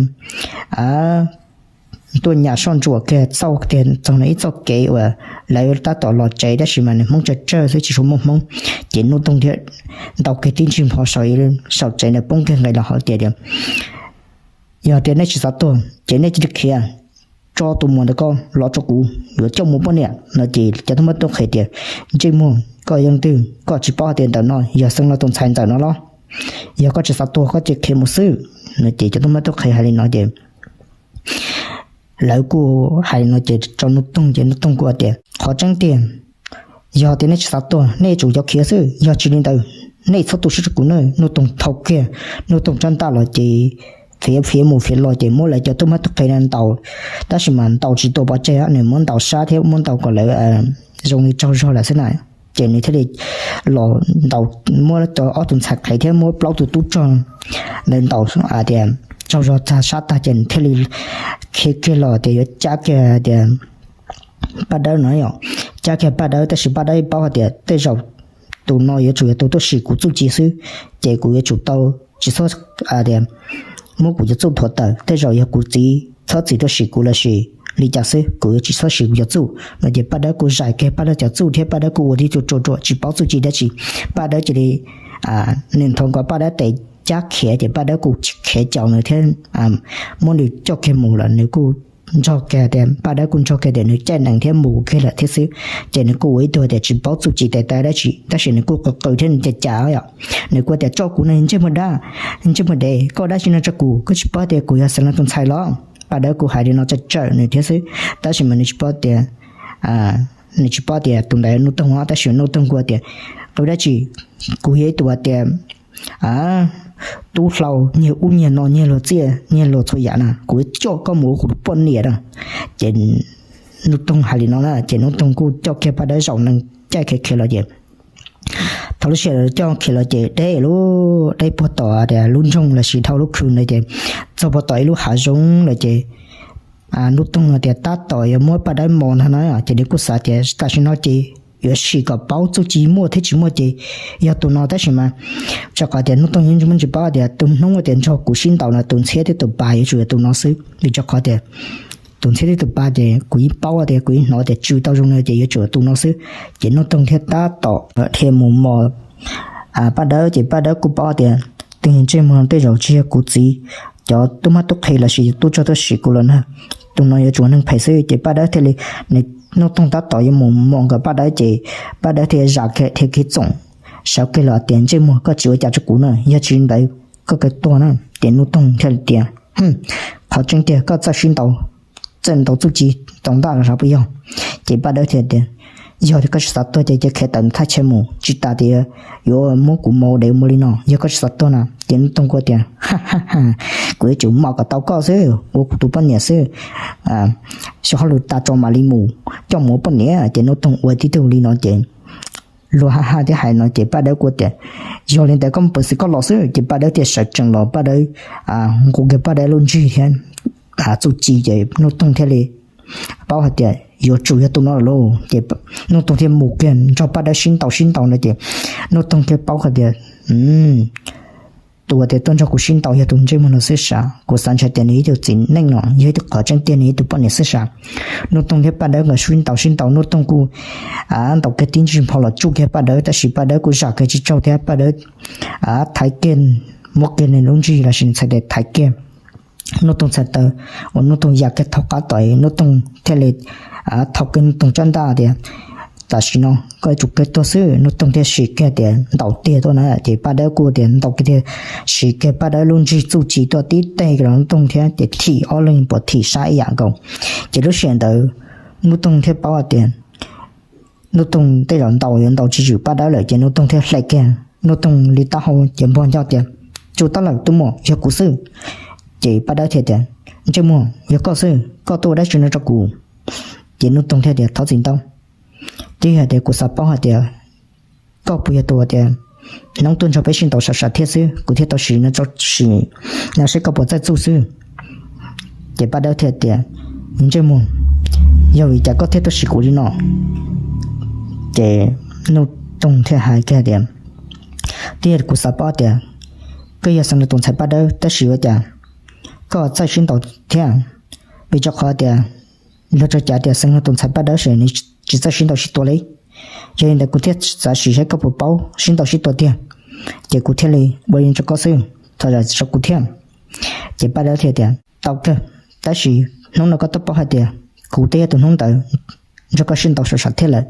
tuaj nyam soj ntsuam kiag txauj tias txog ib txoj kev uas lawv tab tom los tsev tab sis mas nws Hmoob tsawg tsawg xwb tsis tshua muaj Hmoob. Ces Nuj Toog thiaj ntaus kiag tib ntsig npho saum tsev ntawd poob kiag nqis los hais tias, yog tias nej tsis xav tuag ces nej cia li khiav, tso tus muam ntawm ko los rau kuv yuav coj mus poj niam no. Ces cov tub mab tub qhe tias, ntsej muag, koj yog leej twg? Koj tsis paub hais tias ntawm no yog Xeev Laus tus ntxhais ntxawm no los? Yog koj tsis xav tuag koj cia li khiav mus xwb no. Ces cov tub mab tub qhe hais li no ces lawv kuj hais li no ces rau Nuj Toog ces Nuj Toog kuj tias, qhov tseeb tiag, yog tias nej tsis xav tuag nej yuav tsum khiav xwb, yog tsis li ntawd nej txhob tu siab rau kuv na. Nuj Toog thau kiag Nuj Toog rab ntaj los ces fiav fiav mus fiav los ces muab lawv cov tub mab tub qhe no ntaus, tab sis mas ntaus tsis tua pov tseg, nws muab ntaus sab thiab muab ntaus kom lawv zoo li tsaug zog lawm xwb na. Ces nws thiaj li los ntaus, muab cov ob tug ntxhais qhev thiab muab plaub tug tub rog ntawd ntaus tias tsaug zog tag sab tag ces nws thiaj li khiav kiag los tias yuav cab kiag tias Paj Dawb no, cab kiag Paj Dawb tab sis Paj Dawb paub hais tias tej zaum tus no yuav tsum yog tus tuaj sim kuv txuj ci xwb, ces kuv yuav tsum tau tsis txhob tias muab kuv cov txuj thuav tawm, tej zaum yog kuv txiv txhob txwm tuaj sim kuv lossis li cas xwb, kuv yuav tsis txhob sim kuv cov txuj no. Ces Paj Dawb kuj zais kiag Paj Dawb cov txuj thiab Paj Dawb kuj ua tib tug ruam ruam tsis paub txuj ci dab tsi. Paj Dawb cia li, nws nthuav nkaus Paj Dawb tes cab khiav ces Paj Dawb kuj khiav caum nws thiab muab nws coj kiag mus lawm. Nws kuj nrog kiag tias, Paj Dawb kuj nrog kiag tias nws caij nees thiab mus kiag lawm thiab xwb. Ces nws kuj ua ib tug tias tsis paub txuj ci tes taw dab tsi tab sis nws kuj qw qw thiab nws cas cas yom. Nws kuj tias, tso kuv na ntsej muag dab, ntsej muag dev, koj dab tsi no tso kuv, koj tsis paub tias kuv yog Xeev Laus tus ntxhais los? Paj Dawb kuj hais li no tsawm tsawm nws thiab xwb, tab sis mas nws tsis paub tias, nws tsis paub tias tus ntawd Nuj Toog os, tab sis Nuj Toog kuj tias, qw dab tsi, kuv yog ib tug tias tub hlau nyiag ub nyiag no nyiag luag txiaj nyiag luag txhua yam na, kuv coj koj mus ua kuv tus poj niam na. Ces Nuj Toog hais li no na ces Nuj Toog kuj coj kiag Paj Dawb zaum nees caij khiav khiav los ces thaum lub sij hawm coj khiav los ces deb lub, deb puag tom tias lub nroog lossis dhau lub khw ntawd ces txog puag tom ib lub hav zoov lawm ces Nuj Toog no tias tab tom yuav muab Paj Dawb mos no na, ces nws kuj xav tias tam sim no ces yuav sim kom paub txuj ci muaj thiab tsis muaj ces yog tus no tab sis mas rau qhov tias Nuj Toog yeej tsis paub tias tus hnub tias nrog kuv sib ntaus no tus ntxhiab thiab tus pa yuav tsum yog tus no xwb, vim rau qhov tias tus ntxhiab thiab tus pa ces kuv yeej paub tias kuv yeej hnov tias tsw tau zoo no ces yuav tsum yog tus no xwb. Ces Nuj Toog thiaj tab tom dhia mus mos Paj Dawb ces Paj Dawb kuj paub tias tus ntsej muag tej zaum tsis yog kuv txiv cov tub mab tub qhe lossis tub rog tuaj sim kuv los na, tus no yuav tsum neeg phem xwb. Ces Paj Dawb thiaj li, Nuj Toog tab tom yuav mus mos nkaus Paj Dawb ces Paj Dawb thiaj zam kiag dhia kiag txoom sawv kiag los tias, ntsej muag, koj tsis ua cas rau kuv na, yog tsis li ntawd koj kawg tuag na. Ces Nuj Toog thiaj li tias, qhov tseeb tiag koj txawj sib ntaus, txawj ntaus txuj ci tau ntaj los puas yog? Ces Paj Dawb thiaj tias, yog tias koj tsis xav tuag ces cia khiav tawm thaj chaw mus, tsis tas tias yuav muab kuv mos dev ua li no, yog koj tsis xav tuag na. Ces Nuj Toog kuj tias, kuv yuav tsum mos kom tau koj xwb, ua kuv tus poj niam xwb, xyov hauj lwm tas tso mam li mus, coj mus ua poj niam. Ces Nuj Toog ua tib tug li no ces luag ha ha thiab hais no ces Paj Dawb kuj tias, yog li ntawd koj mus pw xwb koj los xwb. Ces Paj Dawb thiaj sawv tsees los Paj Dawb nqus kiag Paj Dawb lub ntsig thiab txuj ci ces Nuj Toog thiaj li paub hais tias yuav tsum yog tus no lawm lauj. Ces Nuj Toog thiaj mus kiag nrog Paj Dawb sib ntaus sib ntaus no ces Nuj Toog thiaj paub hais tias tus uas tias tuaj nrog kuv sib ntaus yog tus ntsej muag no xwb sav. Kuv xav ntshai tias nws ib tug txiv neej no yog ib tug, qhov tseeb tiag nws ib tug poj niam xwb sav. Nuj Toog thiab Paj Dawb nkawd sib ntaus sib ntaus, Nuj Toog kuj ntaus kiag tib ntsig npho los tsuj kiag Paj Dawb, tab sis Paj Dawb kuj zam kiag tsis tsaug thiab Paj Dawb thaiv kiag, muab kiag nws lub ntsig lossis txhais tes thaiv kiag Nuj Toog txhais taw uas Nuj Toog yam kiag thaum qab tom, Nuj Toog thiaj li thau kiag Nuj Toog rab ntaj tias, tam sim no koj yuav tsum kawg tuag xwb. Nuj Toog thiaj siv kiag tias ntaus tiag tuaj na, ces Paj Dawb kuj tias ntaus kiag tiag, siv kiag Paj Dawb lub ntsig txuj ci tuaj tib teg los Nuj Toog thiab ces thim ob leeg puas thim sab ib yam nkaus. Ces lub sij hawm ntawd Nuj Toog thiaj paub hais tias Nuj Toog tej zaum ntaus yuav ntaus tsis zwm Paj Dawb lawm ces Nuj Toog thiaj hle kiag Nuj Toog li taub hau ces npog ncauj tias, tsuas tab lawm tus muam, yog kuv xwb. Ces Paj Dawb thiaj tias, ntsej muag, yog koj xwb, koj tuaj ua dab tsi no rau kuv? Ces Nuj Toog thiaj tias, thov txim ntau, twb yog tias kuv xav paub hais tias koj puas yog tus tias hnub tuaj nrog peb sib ntaus sav sav thiab xwb, kuv thiaj tau siv no tso sim no saib koj puas txawj txuj xwb. Ces Paj Dawb thiaj tias, ntsej muag, yog vim cas koj thiaj tuaj sim kuv li no? Ces Nuj Toog thiaj hais kiag tias, twb yog kuv xav paub tias koj yog Xeev Laus tus ntxhais Paj Dawb tab sis ua cas koj txawj sib ntaus thiab, vim rau qhov tias luag tso cav tias Xeev Laus tus ntxhais Paj Dawb ces nws tsis txawj sib ntaus sib tua li. Yog li ntawd kuv thiaj xav sim saib koj puas paub sib ntaus sib tua tiag, ces kuv thiaj li ua li rau koj xwb, thov zam txim rau kuv thiab. Ces Paj Dawb thiaj tias, tau kawg, tab sis hnub no koj twb paub hais tias kuv twb yog tus hnub ntawd nrog koj sib ntaus sam sam thiab lawm.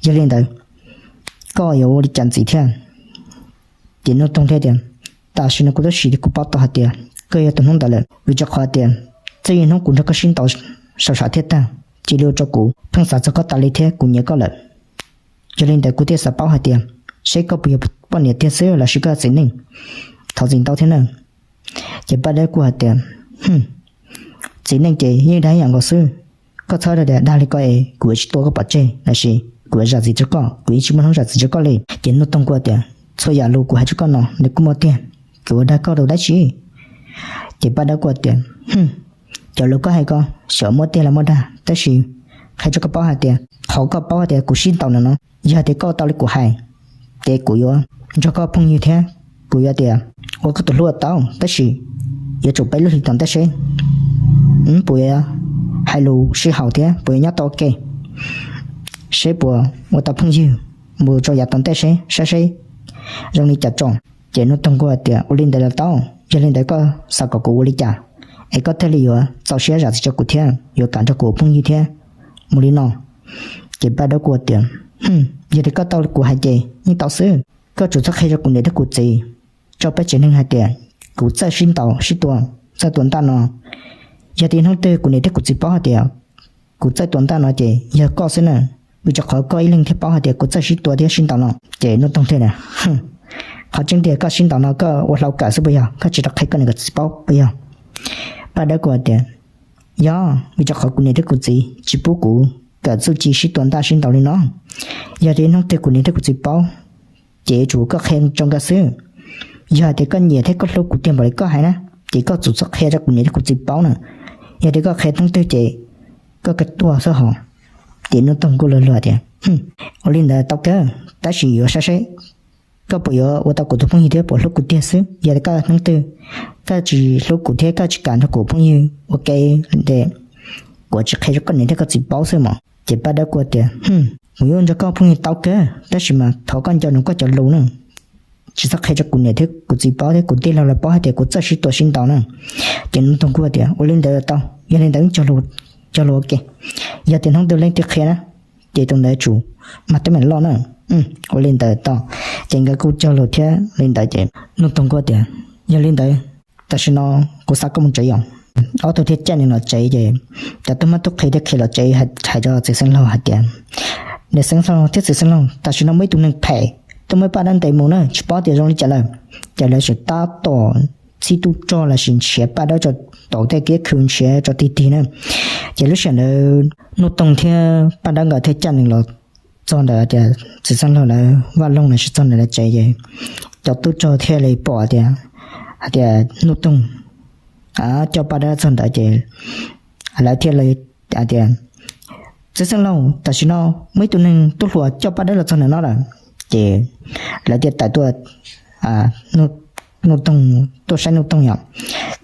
Yog li ntawd, koj yuav ua li cas ntxiv thiab? Ces Nuj Toog thiaj tias, tam sim no kuv twb sim kuv paub tau hais tias koj yog tus hnub ntawd lawm, vim rau qhov tias txij hnub kuv nrog koj sib ntaus sam sam thiab tag, cia li ua rau kuv pheej xav txog koj tas li thiab kuv nyiam koj lawm. Yog li ntawd kuv thiaj xav paub hais tias seb koj puas yog poj niam tiag xwb los sis koj yog txiv neej, thov txim ntau thiab na. Ces Paj Dawb kuj hais tias, txiv neej ces yeej dag ib yam nkaus xwb, koj txhob dag li ko es kuv yuav tsis tua koj pov tseg los sis kuv yuav zam txim rau koj, kuv yeej tsis muaj hnub zam txim rau koj li. Ces Nuj Toog kuj tias, txhua yam lus kuv hais rau koj no nws kuj muaj tiag, kuv ua dag koj rau dab tsi? Ces Paj Dawb kuj tias, cov lus koj hais ko xyov muaj tiag los muaj dag, tab sis qhia rau koj paub hais tias qhov koj paub hais tias kuv sib ntaus no no, yog tias koj tau li kuv hais, ces kuv yuav nrog koj phooj ywg thiab kuv yuav tias ua koj tus hlub tau, tab sis yuav tsum peb lub hlis tom ntej seb puas yuav hais lus sib haum thiab puas yuav nyob tau ua ke, seb puas ua tau phooj ywg mus rau yav tom ntej seb saib seb zoo li cas tso. Ces Nuj Toog kuj hais tias, ua li ntawd los tau, yog li ntawd koj xav kom kuv ua li cas es koj thiaj li yuav txaus siab zam txim rau kuv thiab yuav kam nrog kuv ua phooj ywg thiab mus li no? Ces Paj Dawb kuj tias, yog tias koj tau li kuv hais ces yeej tau xwb, koj tsuas txhob qhia rau kuv niam thiab kuv txiv, rau peb tsev neeg hais tias kuv txawj sib ntaus sib tua, txawj tua ntaj no. Yog tias hnub twg kuv niam thiab kuv txiv paub hais tias kuv txawj tua ntaj no ces yog koj xwb na, vim rau qhov koj ib leeg thiaj paub hais tias kuv txawj sib tua thiab sib ntaus no. Ces Nuj Toog thiaj tias, qhov tseeb tiag koj sib ntaus no koj ua hlau kawm xwb puas yog, koj tsis tau qhia koj niam koj txiv paub puas yog? Paj Dawb kuj tias, yog, vim rau qhov kuv niam thiab kuv txiv tsis pub kuv kawm txuj ci sib tua ntaj sib ntaus li no. Yog tias hnub twg kuv niam thiab kuv txiv paub ces yuav tsum koj qhia rau nkawd xwb. Yog hais tias koj nyiam thiab koj hlub kuv tiag npaum li koj hais na, ces koj tsuas txhob qhia rau kuv niam thiab kuv txiv paub na. Yog tias koj qhia hnub twg ces koj kawg tuag xwb hos. Ces Nuj Toog kuj luag luag tias, ua li ntawd tau kawg, tab sis yuav saib seb koj puas yuav ua tau kuv tus phooj ywg thiab puas hlub kuv tiag xwb. Yog tias koj hnub twg koj tsis hlub kuv thiab koj tsis kam nrog kuv phooj ywg ua ke, ces kuv tsis qhia rau koj niam thiab koj txiv paub xwb mos. Ces Paj Dawb kuj tias, kuv yuav nrog koj phooj ywg tau kawg, tab sis mas thov koj nco ntsoov koj cov lus na, tsis txhob qhia rau kuv niam thiab kuv txiv paub thiab kuv tij laug lawv paub hais tias kuv txawj sib tua sib ntaus na. Ces Nuj Toog kuj tias, ua li ntawd tau, yog li ntawd wb cog lus ua ke. Yog tias hnub twg leej twg qhia na, ces tus ntawd tsum mag teeb meem loj na. Ua li ntawd tau, ces nkawd kuj cog lus thiab li ntawd ces Nuj Toog kuj tias, yog li ntawd tam sim no kuv xa koj mus tsev yom. Ob tug thiaj caij nws los tsev ces cov tub mab tub qhe thiaj khiav los tsev hais rau txiv xeev laug hais tias, niam xeev laug thiab txiv xeev laug, tam sim no muaj ib tug neeg phem tuaj muab Paj Dawb ntes mus na, tsis paub tias zoo li cas lawm. Ces lawv tseem tab tom txhij tub rog los sis nrhiav Paj Dawb rau tom tej kiab khw, nrhiav rau tig tig na. Ces lub sij hawm ntawd Nuj Toog thiab Paj Dawb nkawd thiaj caij nws los txog ntawm tias txiv xeev laug lawv vaj loog los sis txog ntawm lawv tsev ces cov tub rog thiaj li pom tias, hais tias Nuj Toog coj Paj Dawb txog ntawd ces lawv thiaj li hais tias, txiv xeev laug, tam sim no muaj ib tug neeg tub hluas coj Paj Dawb los txog ntawm no lawm. Ces lawv thiaj tawm tuaj, Nuj Toog tuaj saib Nuj Toog yom.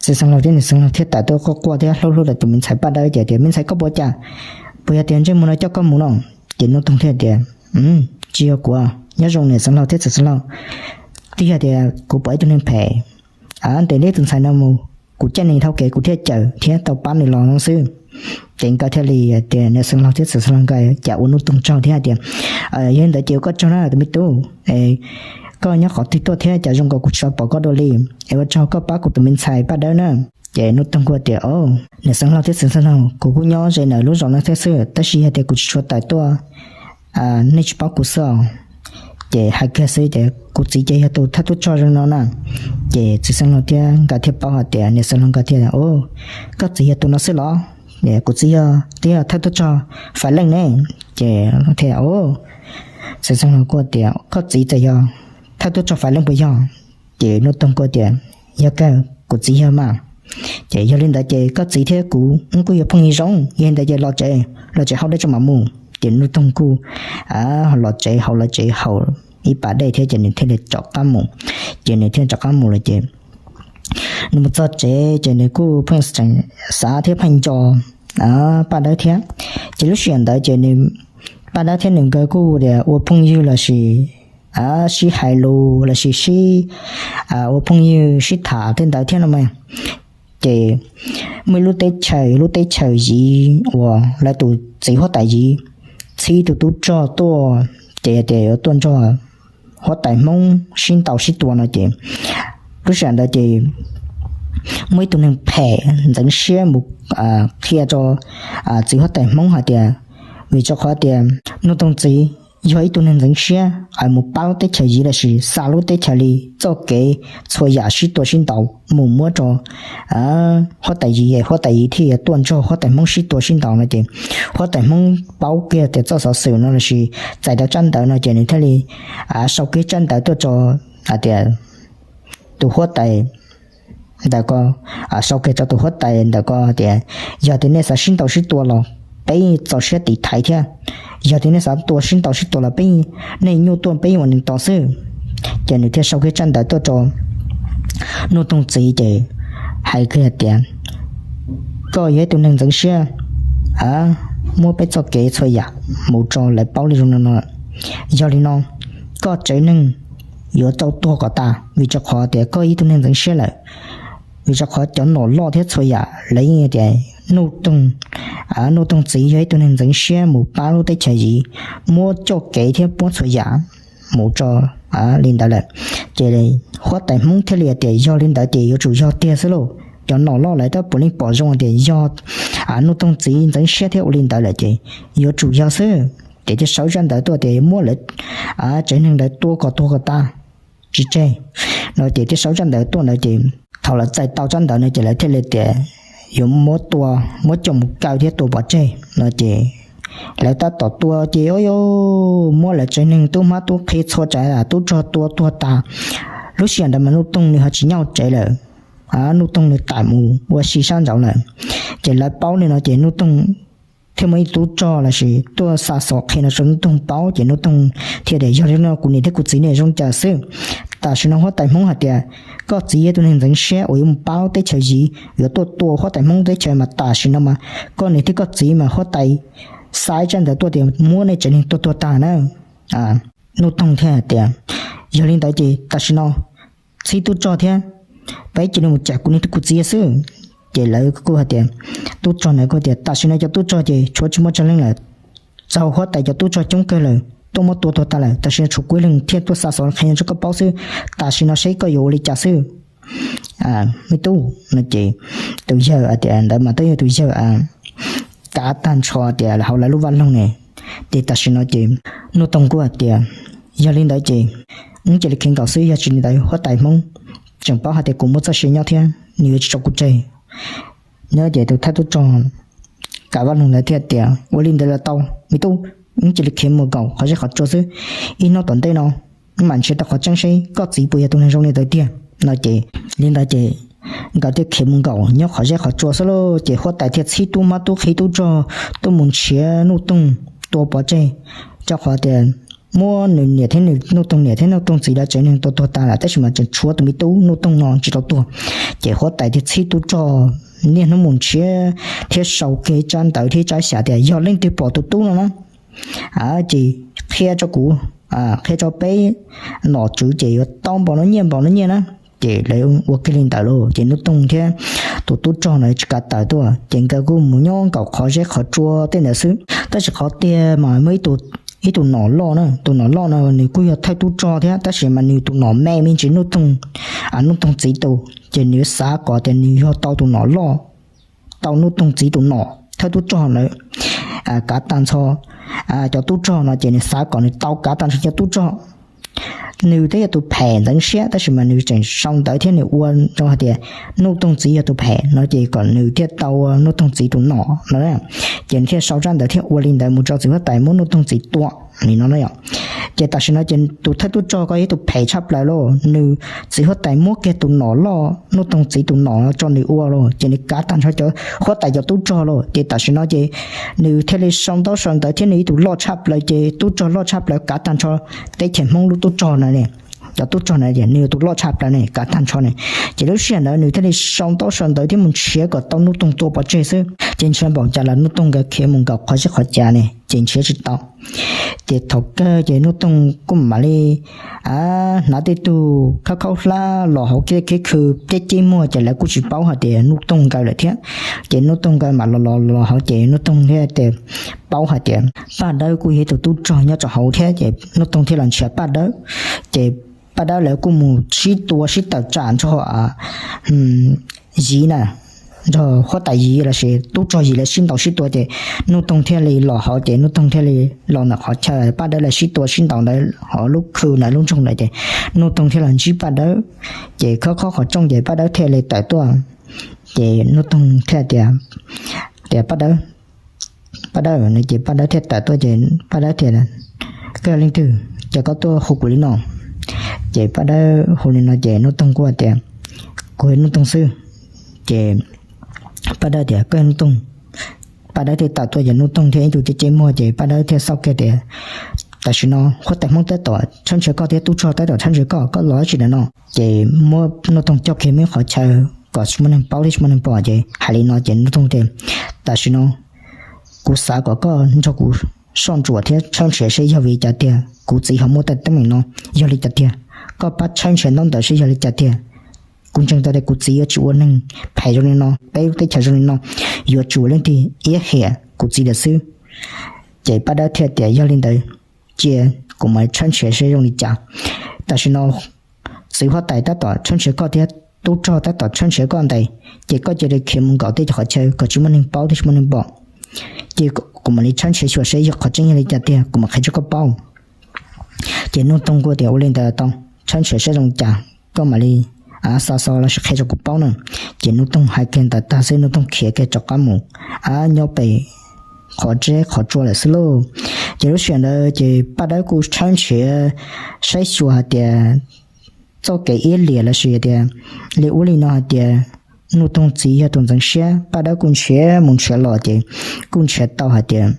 Txiv xeev laug thiab niam xeev laug thiaj tawm tuaj quaj quaj thiab hlub hlub rau tus me ntxhais Paj Dawb ces tias, me ntxhais, koj puas cas? Puas yog tias ntsej muag no coj koj mus no? Ces Nuj Toog thiaj tias, tsis yog kuv, nyob zoo niam xeev laug thiab txiv xeev laug, twb yog tias kuv pom ib tug neeg phem ntes ib tus ntxhais no mus, kuv caij nws dhau kev kuv thiaj cawm thiab tau pab nws los no xwb. Ces nkawd thiaj li tias, niam xeev laug thiab txiv xeev laug nkawd cas ua Nuj Toog tsaug thiab hais tias, yog li ntawd ces ua koj tsaug na tus me tub, koj nyob qhov twg tuaj thiab cas zoo nkaus kuv tsis tau pom koj dua li, es ua tsaug koj pab kuv tus me ntxhais Paj Dawb na. Ces Nuj Toog kuj tias, niam xeev laug thiab txiv xeev laug, kuv kuj nyob ze ntawm lub zos no thiab xwb, tab sis yog tias kuv tsis tshua tawm tuaj, nej tsis paub kuv xwb os. Ces hais kiag xwb ces kuv txiv ces yog tus thawj tub rog zoo no na. Ces txiv xeev laug thiab nkawd thiaj paub hais tias niam xeev laug nkawd thiaj, koj txiv yog tus no xwb los? Kuv txiv yog, twb yog thawj tub rog Faiv Leej ne. Ces thiaj, txiv xeev laug kuj tias, koj txiv txawm yog thawj tub rog Faiv Leej puas yog? Ces Nuj Toog kuj tias, yog kawg, kuv txiv yog mas. Ces yog li ntawd ces koj txiv thiab kuv wb kuj yog phooj ywg zoo, yog li ntawd ces los tsev, los tsev haus dej tso mam mus. Ces Nuj Toog kuj los tsev haus, los tsev haus ib pas dej thiab ces nws thiaj li rov qab mus. Ces nws thiaj rov qab mus lawm ces Nws mus txog tsev ces nws kuj pheej tseem xav thiab pheej nco Paj Dawb thiab. Ces lub sij hawm ntawd ces nws, Paj Dawb thiab nws nkawd kuj tias ua phooj ywg lossis sib hais lus lossis sib, ua phooj ywg sib tham tej ntawd thiab no mas. Ces muaj ib lub teb chaws, lub teb chaws Yiv uas lawv tus txiv huab tais Yiv txhib tus tub rog tuaj, ces tias yuav tuaj nrog huab tais Hmoob sib ntaus sib tua no ces, lub sij hawm ntawd ces muaj ib tug neeg phem ntxeev siab mus qhia rau txiv huab tais Hmoob hais tias, vim rau qhov tias Nuj Toog txiv yog ib tug neeg ntxeev siab es mus pab lub teb chaws Yiv lossis xa lub teb chaws li txoj kev txhua yam sib tua sib ntaus mus muab rau huab tais Yiv, huab tais Yiv thiaj yuav tuaj nrog huab tais Hmoob sib tua sib ntaus no ces, huab tais Hmoob paub kiag tias txoj xov xwm no lossis txais tau tsab ntawv no ces nws thiaj li sau kiag tsab ntawv tuaj rau hais tias tus huab tais ntawm ko, sau kiag rau tus huab tais ntawm ko tias, yog tias nej xav sib ntaus sib tua los peb txaus siab tiv thaiv thiab, yog tias nej xav tua sib ntaus sib tua los peb, nej nyuj tuaj peb ua neeg tos xwb. Ces nws thiaj sau kiag tsab ntawv tuaj rau Nuj Toog txiv ces hais kiag tias, koj yog ib tug neeg ntxeev siab, muab peb txoj kev txhua yam mus rau lawv paub li zoo no no. Yog li no, koj tsev neeg yuav tau tuag kom tas, vim rau qhov tias koj ib tug neeg ntxeev siab lawm. Vim rau qhov cov nom loj thiab txhua yam lawv yeej tias Nuj Toog, Nuj Toog txiv yog ib tug neeg ntxeev siab mus pab lub teb chaws Yiv, muab coj kev thiab muab txhua yam mus rau li ntawd lawm. Ces huab tais Hmoob thiaj li tias yog li ntawd ces yuav tsum yog tiag xwb lauj, cov nom loj lawv twb puav leej pom zoo tias yog Nuj Toog txiv ntxeev siab thiab ua li ntawd lawm ces yuav tsum yog xwb. Ces thiaj sau tsab ntawv tuaj tias muab lawv tsev neeg ntawd tua kom tuag kom tas tsis tseg no ces thiaj sau tsab ntawv tuaj ntawd ces thaum lawv txais tau tsab ntawv no ces lawv thiaj li tias yuav muab tua, muab coj mus kaw thiab tua pov tseg no ces lawv tab tom tua ces muab lawv tsev neeg tub hmab tub qhe txhua tsav tub rog tua tuag tas. Lub sij hawm ntawd mas Nuj Toog nws ho tsis nyob tsev lawm, Nuj Toog nws tawm mus ua si sab nraud lawm. Ces lawv paub li no ces Nuj Toog thiaj muaj ib tub rog lossis tuaj xa xov qhia no rau Nuj Toog paub ces Nuj Toog thiaj tias yog li no kuv niam thiab kuv txiv nej zoo cas xwb. Tam sim no huab tais Hmoob hais tias koj txiv yog tus neeg ntxeev siab uas yuav mus pab teb chaws Yiv yuav tuaj tua huab tais Hmoob teb chaws mas tam sim no mas koj niam thiab koj txiv mas huab tais xa tsab ntawv tuaj tias muab nej tsev neeg tua tuag tag na. Nuj Toog thiaj hais tias yog li ntawd ces tam sim no txhib tub rog thiab peb cia li mus cam kuv niam thiab kuv txiv xwb. Ces lawv kuj hais tias, tub rog na kuj tias tam sim no cov tub rog ces tshuav tsis muaj tsawg leej lawm, txaug huab tais cov tub rog coob kawg lawm tuaj muab tua tuag tag lawm, tam sim no tshuav kuv ib leeg thiaj tuaj xa xov qhia rau koj paub xwb. Tam sim no seb koj yuav ua li cas xwb me tub no ces tus yawg ntawd mas twb yog tus yawg kav tag nrho tias hauv lawv lub vaj loog ne. Ces tam sim no ces Nuj Toog kuj hais tias yog li ntawd ces wb cia li khiav nkaum xwb, yog tsis li ntawd huab tais Hmoob tseem paub hais tias kuv muaj txoj sia nyob thiab nws yuav tsis tso kuv tseg. Nyob ces tus thawj tub rog kav vaj loog ntawd thiaj tias ua li ntawd los tau me tub, wb cia li khiav mus nkaum qhov zeb qhov tsua xwb, ib hnub tom ntej no wb mam nrhiav tau qhov tseeb seb koj txiv puas yog tus neeg zoo li ntawd tiag no ces li ntawd ces nkawd thiaj khiav mus nkaum nyob qhov zeb qhov tsua xwb lauj. Ces huab tais thiaj txhib tub hmab tub qhe tub rog tuaj mus nrhiav Nuj Toog tua pov tseg, rau qhov tias muab nws niam thiab nws, Nuj Toog niam thiab Nuj Toog txiv lawv tsev neeg tua tuag tag lawm tab sis mas tseem tshuav tus me tub Nuj Toog no tsis tau tuag. Ces huab tais thiaj txhib tub rog niaj hnub mus nrhiav thiab sau kiag tsab ntawv thiab tsab xyas tias yog leej twg pom tus tub no na ces qhia rau kuv, qhia rau peb nom tswv ces yuav tau npaum no nyiaj npaum no nyiaj na. Ces lawv ua kiag li ntawd lauj. Ces Nuj Toog thiab tus tub rog no tsis kav tawm tuaj ces nkawd kuj mus nyob nkaum qhov zeb qhov tsua tej ntawd xwb. Tab sis qhov tiag mas muaj ib tus nom loj na, tus nom loj no nws kuj yog thawj tub rog thiab tab sis mas nws tus nom me me ntsis Nuj Toog, Nuj Toog txiv tus, ces nws xav kom tias nws yog tau tus nom loj, tau Nuj Toog txiv tus nom thawj tub rog ntawd kav tag nrho cov tub rog no ces nws xav kom nws tau kav tag nrho cov tub rog. Nws twb yog tus phem ntxeev siab tab sis mas nws tseem sau ntawv thiab nws ua rau hais tias Nuj Toog txiv yog tus phem no ces kom nws thiaj tau Nuj Toog txiv tus nom no. Ces nws thiaj sau tsab ntawv thiab ua li ntawd mus rau txiv huab tais muab Nuj Toog txiv tua li no na yom. Ces tam sim no ces tus thawj tub rog ko yog tus phem tshaj plaws lauj, nws txiv huab tais muab kiag tus nom loj Nuj Toog txiv tus nom no rau nws ua lauj, ces nws kav tag nrho cov huab tais cov tub rog lauj. Ces tam sim no ces nws thiaj li sau ntaub sau ntawv thiab nws ib tus loj tshaj plaws ces tub rog loj tshaj plaws kav tag nrho teb chaws Hmoob lub tub rog no ne. cov tub rog na tias nws yog tus loj tshaj plaws ne, kav tag nrho ne. Ces lub sij hawm ntawd nws thiaj li sau ntaub sau ntawv thiab mus nrhiav kom tau Nuj Toog tua pov tseg xwb. Ces nrhiav npaum cas los Nuj Toog nkawd khiav mus nkaum qhov sib qhov cav ne, ces nrhiav tsis tau. Ces thaum kawg ces Nuj Toog kuj mam li hnav tej tug khaub khaub hlab los hauv kiab khib khw ceb ceb muag, ces lawv kuj tsis paub hais tias Nuj Toog nkawd lawm thiab. Ces Nuj Toog nkawd mam los los los hauv, ces Nuj Toog thiaj tias paub hais tias Paj Dawb kuj yog ib tug tub rog nyob rau hauv thiab, ces Nuj Toog thiaj los nrhiav Paj Dawb. Ces Paj Dawb lawv kuj mus sib tua sib tawm tsam nrog Yiv na, nrog huab tais Yiv lossis tub rog Yiv lawv sib ntaus sib tua, ces Nuj Toog thiaj li los hauv, ces Nuj Toog thiaj li los ntawm qhov chaw Paj Dawb lawv sib tua sib ntaus ntawd hauv lub khw ntawd lub nroog ntawd, ces Nuj Toog thiaj los ntsib Paj Dawb. Ces khob khob qhov rooj ces Paj Dawb thiaj li tawm tuaj. Ces Nuj Toog thiaj tias, tias Paj Dawb, Paj Dawb no, ces Paj Dawb thiaj tawm tuaj, ces Paj Dawb thiaj, koj yog leej twg, ces koj tuaj hu kuv li no? Ces Paj Dawb hu li no, ces Nuj Toog kuj tias, kuv yog Nuj Toog xwb. Ces Paj Dawb tias, koj yog Nuj Toog? Paj Dawb thiaj tawm tuaj, ces Nuj Toog thiaj ib tug ceb ceb muag, ces Paj Dawb thiaj xauj kiag tias, tam sim no huab tais Hmoob tab tom tshawb nrhiav koj thiab tub rog tab tom tshawb nrhiav koj, koj los dab tsi ntawm no? Ces muab Nuj Toog coj kiag muaj ib qhov chaw kom tsis muaj neeg paub thiab tsis muaj neeg pom, ces hais li no, ces Nuj Toog tias, tam sim no kuv xav kom koj nrog kuv soj ntsuam thiab tshawb nrhiav seb yog vim li cas tiag kuv txiv ho muaj tej teeb meem no, yog li cas tiag, koj pab tshawb nrhiav ntaub ntawv seb yog li cas tiag. Kuv ntseeg tau tias kuv txiv yuav tsis ua neeg phem zoo li no, peb lub teb chaws zoo li no, yuav tsum leej twg iab hiam kuv txiv lawm xwb. Ces Paj Dawb thiaj tias, yog li ntawd cia kuv mam tshawb nrhiav seb zoo li cas. Tam sim no txiv huab tais tab tom tshawb nrhiav koj thiab tub rog tab tom tshawb nrhiav koj ntes, ces koj cia li khiav mus nkaum tej qhov chaw kom tsis muaj neeg paub thiab tsis muaj neeg pom. Ces kuv mam li tshawb nrhiav xyuas seb yog qhov tseeb yog li cas tiag kuv mam qhia rau koj paub. Ces Nuj Toog kuj tias, ua li ntawd tau, tshawb nrhiav seb zoo li cas koj mam li xa xov los sis qhia rau kuv paub na. Ces Nuj Toog hais kiag ntawd tag xwb Nuj Toog khiav kiag rov qab mus nyob pem qhov tseb qhov tsua lawm xwb lauj. Ces lub sij hawm ntawd ces Paj Dawb kuj tshawb nrhiav saib xyuas hais tias txoj kev iab liam los sis tias li ub li no hais tias Nuj Toog txiv yog tus ntxeev siab. Paj Dawb kuj nrhiav mus nrhiav los ces kuj nrhiav tau hais tias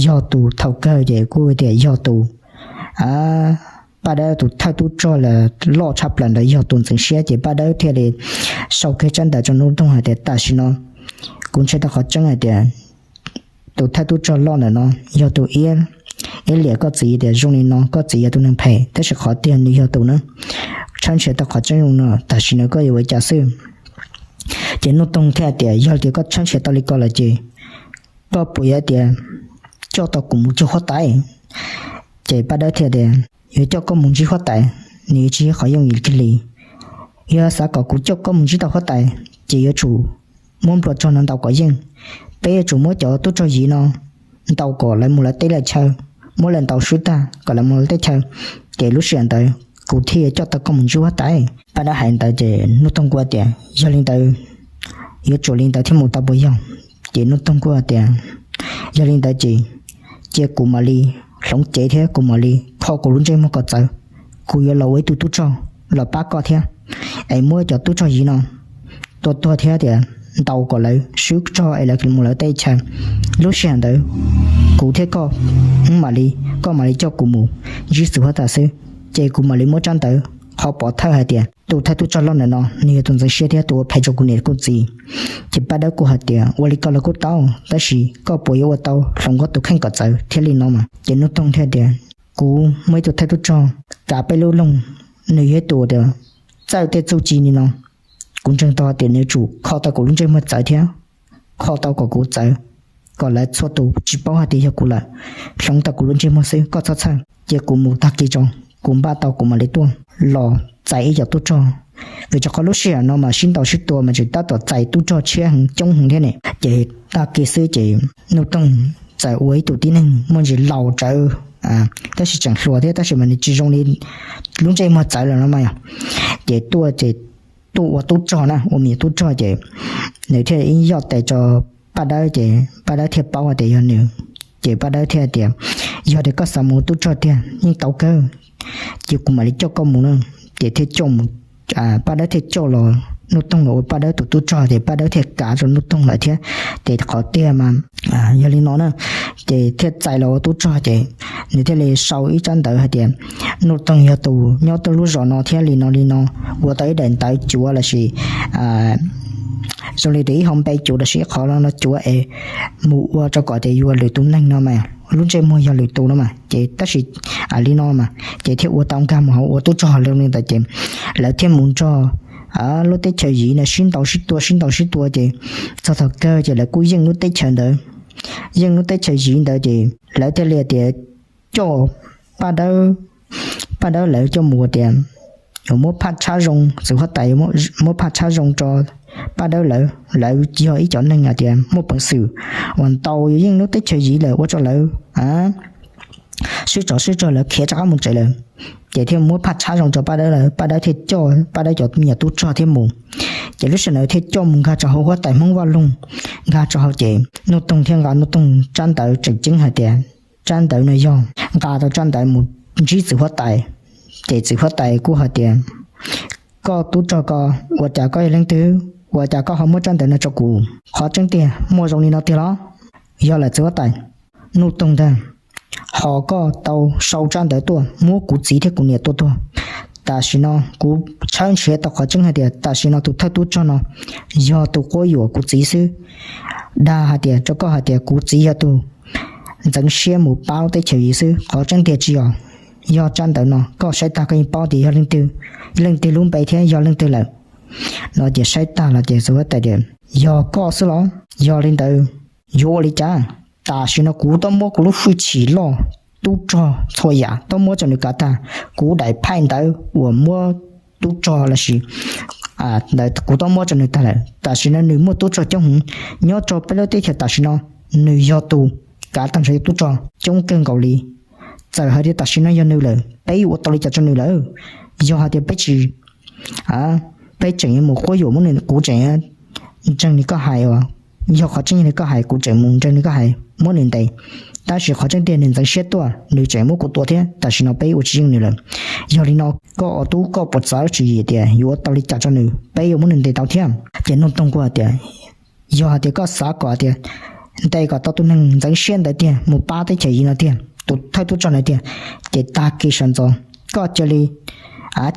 yog tus thaum kawg ces kuj tias yog tus Paj Dawb tus thawj tub rog loj tshaj plaws ntawd yog tus ntxeev siab. Ces Paj Dawb thiaj li sau kiag tsab ntawv rau Nuj Toog hais tias tam sim no kuv nrhiav tau qhov tseeb hais tias tus thawj tub rog loj ntawm no yog tus iab liam koj txiv tias zoo li no koj txiv yog tus neeg phem, tab sis qhov tiag nws yog tus na. Tshawb nrhiav tau qhov tseeb zoo no tam sim no koj yuav ua cas xwb? Ces Nuj Toog thiaj tias yog tias koj tshawb nrhiav tau li ko lawm ces koj puas yuav tias coj tau kuv mus ntsib huab tais? Ces Paj Dawb thiaj tias yuav coj koj mus ntsib huab tais, nws yuav tsis yog qhov yooj yim kiag li. Yog xav kom kuv coj koj mus ntsib tau huab tais ces yuav tsum muab nplua rog no ntaus kom yeej. Peb yuav tsum muab cov tub rog Yiv no ntaus kom lawv mus lawv teb lawv chaw, muab lawv ntaus swb tag kom lawv mus lawv teb chaw, ces lub sij hawm ntawd kuv thiaj yuav coj tau koj mus ntsib huab tais. Paj Dawb hais ntawd ces Nuj Toog kuj tias yog li ntawd yuav tsum li ntawd thiaj mus tau puas yog? Ces Nuj Toog kuj tias yog li ntawd ces cia kuv mam li hloov cev thiab kuv mam li kho kuv lub ntsej muag kom txawv, kuv yuav los ua ib tug tub rog los pab koj thiab, es muab cov tub rog Yiv no tua tuag thiab tias ntaus kom lawv swb rog es lawv mus lawv teb chaw. Lub sij hawm ntawd kuv thiab koj mam li, koj mam li coj kuv mus ntsib txiv huab tais xwb, ces kuv mam li muab tsab ntawv qhov pov thawj hais tias tus thawj tub rog loj ntawm no nws yog tus ntxeev siab thiab tus ua phem rau kuv niam kuv txiv. Ces Paj Dawb kuj hais tias ua li ko los kuj tau, tab sis koj puas yuav ua tau hloov koj tus kheej kom txawv thiab li no mas? Ces Nuj Toog thiaj tias kuv muaj ib tug thawj tub rog kav peb lub loog, nws yog ib tug tias txawj tej txuj ci li no. Kuv ntseeg tau tias nws yuav tsum kho tau kuv lub ntsej muag txawv thiab kho tau kom kuv txawv, kom lawv txhua tus tsis paub hais tias yog kuv lawm, hloov tau kuv lub ntsej muag xwb, koj txhob txhawj. Cia kuv mus tag kis tso, kuv npaj tau kuv mam li tuaj los txais ib co tub rog. Vim rau qhov lub sij hawm no mas sib ntaus sib tua mas tseem tab tom txais tub rog tshiab heev coob heev thiab ne. Ces tag kis xwb ces Nuj Toog txawm ua ib tug tib neeg muaj ntsis laus tsawv, tab sis tseem hluas thiab tab sis mas nws tsis zoo li lub ntsej muag txawv lawm no mas yog. Ces tuaj ces tuaj ua tub rog na, ua me nyuam tub rog ces nws thiaj ib yoj tes rau Paj Dawb ces Paj Dawb thiaj paub hais tias yog nws. Ces Paj Dawb thiaj tias yog tias koj xav mus ua tub rog tiag yeej tau kawg, ces kuv mam li coj koj mus na. Ces thiaj coj mus, Paj Dawb thiaj coj los, Nuj Toog los ua Paj Dawb tus tub rog ces Paj Dawb thiaj kav rau Nuj Toog lawm thiab. Ces qhov tiag mas yog li no na, ces thiaj txais los ua tub rog ces nws thiaj li sau ib tsab ntawv hais tias Nuj Toog yog tus nyob tuaj lub zos no thiab li no li no, ua tau ib daim ntawv cuav lossis zoo li tias ib hom npe cuav lossis ib qho no cuav es mus ua rau kom tias yuav lwm tus neeg no mas lub ntsej muag yog lwm tus no mas ces tab sis li no mas ces thiaj ua tau nkag mus hauv ua tub rog li ntawd ces lawv thiaj mus nrog lub teb chaws Yiv no sib ntaus sib tua sib ntaus sib tua ces txog thaum kawg ces lawv kuj yeej lub teb chaws ntawd, yeej lub teb chaws Yiv ntawd ces lawv thiaj li tias coj Paj Dawb, Paj Dawb lawv coj mus tias yuav muab phaj tshab zoo, txiv huab tais muab phaj tshab zoo rau Paj Dawb lawv, lawv yog ib cov neeg hais tias muaj peev xwm uas ntaus yeej lub teb chaws Yiv lawm ua rau lawv sib tsov sib rog lawv khiav rov qab mus tsev lawm. Ces thiaj muab phaj tshab zoo rau Paj Dawb lawv, Paj Dawb thiaj coj Paj Dawb cov me nyuam tub rog thiab mus. Ces lub sij hawm ntawd thiaj coj mus nkag rau hauv huab tais Hmoob Vaj Loog, nkag rau hauv ces Nuj Toog thiaj nqa Nuj Toog tsab ntawv tseem ceeb hais tias tsab ntawv no yog nqa tau tsab ntawv mus ntsib txiv huab tais. Ces txiv huab tais kuj hais tias koj tub rog ko, ua cas koj yog leej twg, ua cas koj ho muab tsab ntawv no rau kuv? Qhov tseeb tiag muaj zoo li no tiag los? Yog lawm txiv huab tais, Nuj Toog ntag, ho koj tau sau tsab ntawv tuaj muab kuv txiv thiab kuv niam tua tuag. Tam sim no kuv tshawb nrhiav tau qhov tseeb hais tias tam sim no tus thawj tub rog no yog tus quab yuam kuv txiv xwb, dag hais tias rau koj hais tias kuv txiv yog tus ntxeev siab mus pab lub teb chaws Yiv xwb, qhov tseeb tiag tsis yog. Yog tsab ntawv no koj saib tag koj yeej paub tias yog leej twg, leej twg lub npe thiab yog leej twg lawm. No ces saib tag los ces txiv huab tais tias yog koj xwb los? Yog li ntawd yuav ua li cas? Tam sim no kuv twb muab kuv lub hwj chim loj, tub rog txhua yam twb muab rau nws kav tag, kuv daim phaj ntawv uas muab tub rog lossis ntawd kuv twb muab rau nws tag lawm. Tam sim no nws muaj tub rog coob heev nyob rau peb lub teb chaws tam sim no, nws yog tus kav tag nrho cov tub rog coob kawg nkaus li. Txawm hais tias tam sim no yog nws lawm peb yuav ua tau li cas rau nws lawm? Yog hais tias peb tsis, peb tseem yuav mus quab yuam muab nws, kuv tseem ntseeg li koj hais, yog qhov tseeb li koj hais kuv tseem mus ntseeg li koj hais muab nws ntes. Tab sis qhov tseeb tiag nws ntxeev siab tuaj nws tseem muab kuv tua thiab, tam sim no peb ua tsis yeej nws lawm. Yog li no koj ua tub koj puas txav tsis yim tias yuav ua tau li cas rau nws, peb yuav muab nws ntes tau thiab? Ces Nuj Toog kuj hais tias yog hais tias koj xav kom tias ntes kom tau tus neeg ntxeev siab ntawd tiag mus pab teb chaws Yiv no tiag, tus thawj tub rog ntawd tiag, ces tag kis sawv ntxov koj cia li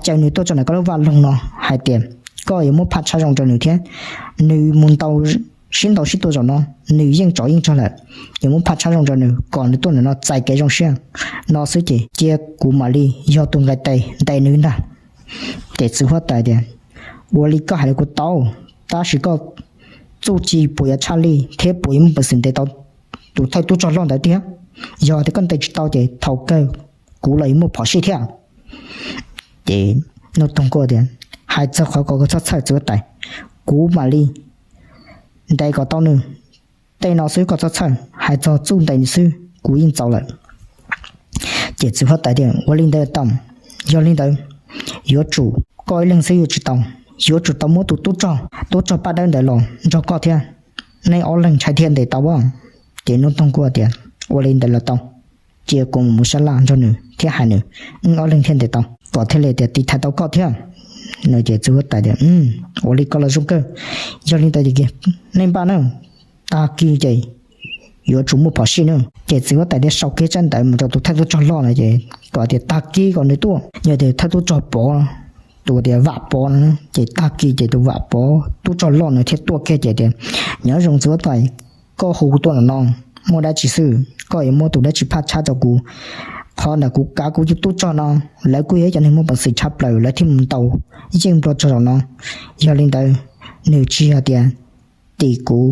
caw nws tuaj rau ntawm koj lub vaj loog no hais tias koj yuav muab phaj tshab zoo rau nws thiab. Nws mus ntaus, sib ntaus sib tua zaum no, nws yeej tsov yeej rog lawm, yuav muab phaj tshab zoo rau nws kom nws tuaj ntawm no txais kev zoo siab no xwb ces cia kuv mam li yog tus nqaij tes ntes nws ntag. Ces txiv huab tais tias ua li koj hais li kuv tau, tab sis koj txuj ci puas yuav tshaj lij thiab puas yuav muaj peev xwm ntes tau tus thawj tub rog loj ntawd tiag? Yog tias koj ntes tsis tau ces thaum kawg kuv los yuav muaj phom sij thiab. Ces Nuj Toog kuj tias hais txog qhov ko koj txhob txhawj txiv huab tais, kuv mam li ntes kom tau nws. Tej no xwb koj txhob txhawj, hais txog txuj ntes nws xwb kuv yeej txaus lawm. Ces txiv huab tais tias ua li ntawd tau, yog li ntawd yuav tsum koj ib leeg xwb yuav tsis tau, yuav tsum tau muab tus tub rog, tub rog Paj Dawb ntawd los nrog koj thiab, nej ob leeg ntshai thiaj ntes tau as. Ces Nuj Toog kuj tias ua li ntawd los tau, cia kuv mus sab laj nrog nws thiab hais nws, wb ob leeg thiaj ntes tau kom thiaj li tias tiv thaiv tau koj thiab. No ces txiv huab tais tias ua li koj los zoo kawg. Yog li ntawd ces nej npaj na, tag kis ces yuav tsum muaj phom sij na. Ces txiv huab tais thiaj sau kiag tsab ntawv mus rau tus thawj tub rog loj no ces kom tias tag kis kom nws tuaj, yog tias thawj tub rog Pov, tus tias Vam Pov no ces tag kis ces tus Vam Pov tub rog loj no thiaj tuaj kiag ces tias nyob zoo txiv huab tais, koj hu kuv tuaj no no muaj dab tsi xwb, koj yuav muab tus dab tsi phaj tshab rau kuv? Qhov ntawm kuv kav kuv cov tub rog no, lawv kuj yog ib cov neeg muaj peev xwm tshaj plaws lawv thiaj mus ntaus yeej nplua rog zaum no. Yog li ntawd nws tsis yog tias tim kuv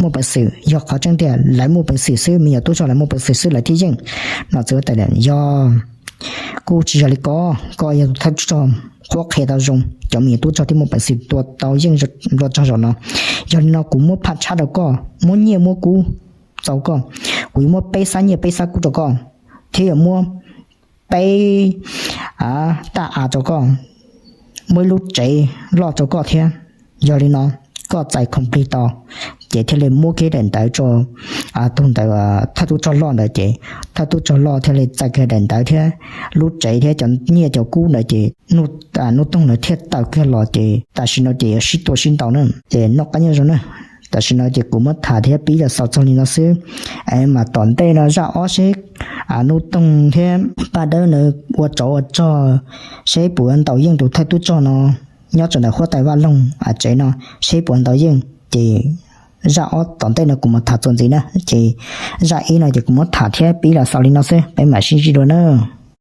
muaj peev xwm, yog qhov tseeb tiag lawv muaj peev xwm xwb, me nyuam tub rog lawv muaj peev xwm xwb lawv thiaj yeej. No txiv huab tais tias yog, kuj tsis yog li ko, koj yog tus thawj tub rog qhuab qhia tau zoo, cov me nyuam tub rog thiaj muaj peev xwm tua tau yeej nplua rog zaum no. Yog li no kuv muab phaj tshab rau koj, muab nyiaj muab kub txaus koj, kuv yuav muab peb xab nyiaj peb xab kub rau koj, thiab yuav muab peb taj av rau koj, muab ib lub tsev loj rau koj thiab. Yog li no koj txais khoom plig tau. Ces thiaj li muab kiag daim ntawv rau tus ntawd, thawj tub rog loj ntawd ces thawj tub rog loj thiaj li txais kiag daim ntawv thiab lub tsev thiab cov nyiaj cov kub ntawd ces Nuj Toog ntawd thiaj tawm kiag los ces tam sim no ces yuav sib tua sib ntaus na. Ces noj qab nyob zoo na. Tam sim no ces kuv muab tham thiab pib los xaus txog li no xwb. Mas tom ntej no zaj ob seb Nuj Toog thiab Paj Dawb ntawd ua tsov ua rog seb puas ntaus yeej tus thawj tub rog no nyob rau ntawm huab tais Vaj Loog tsev no seb puas ntaus yeej. Ces zaj ob tom ntej no kuv mus tham txuas ntxiv na, ces zaj ib no ces kuv muab tham thiab pib los xaus li no xwb, peb mam sib ntsib dua na.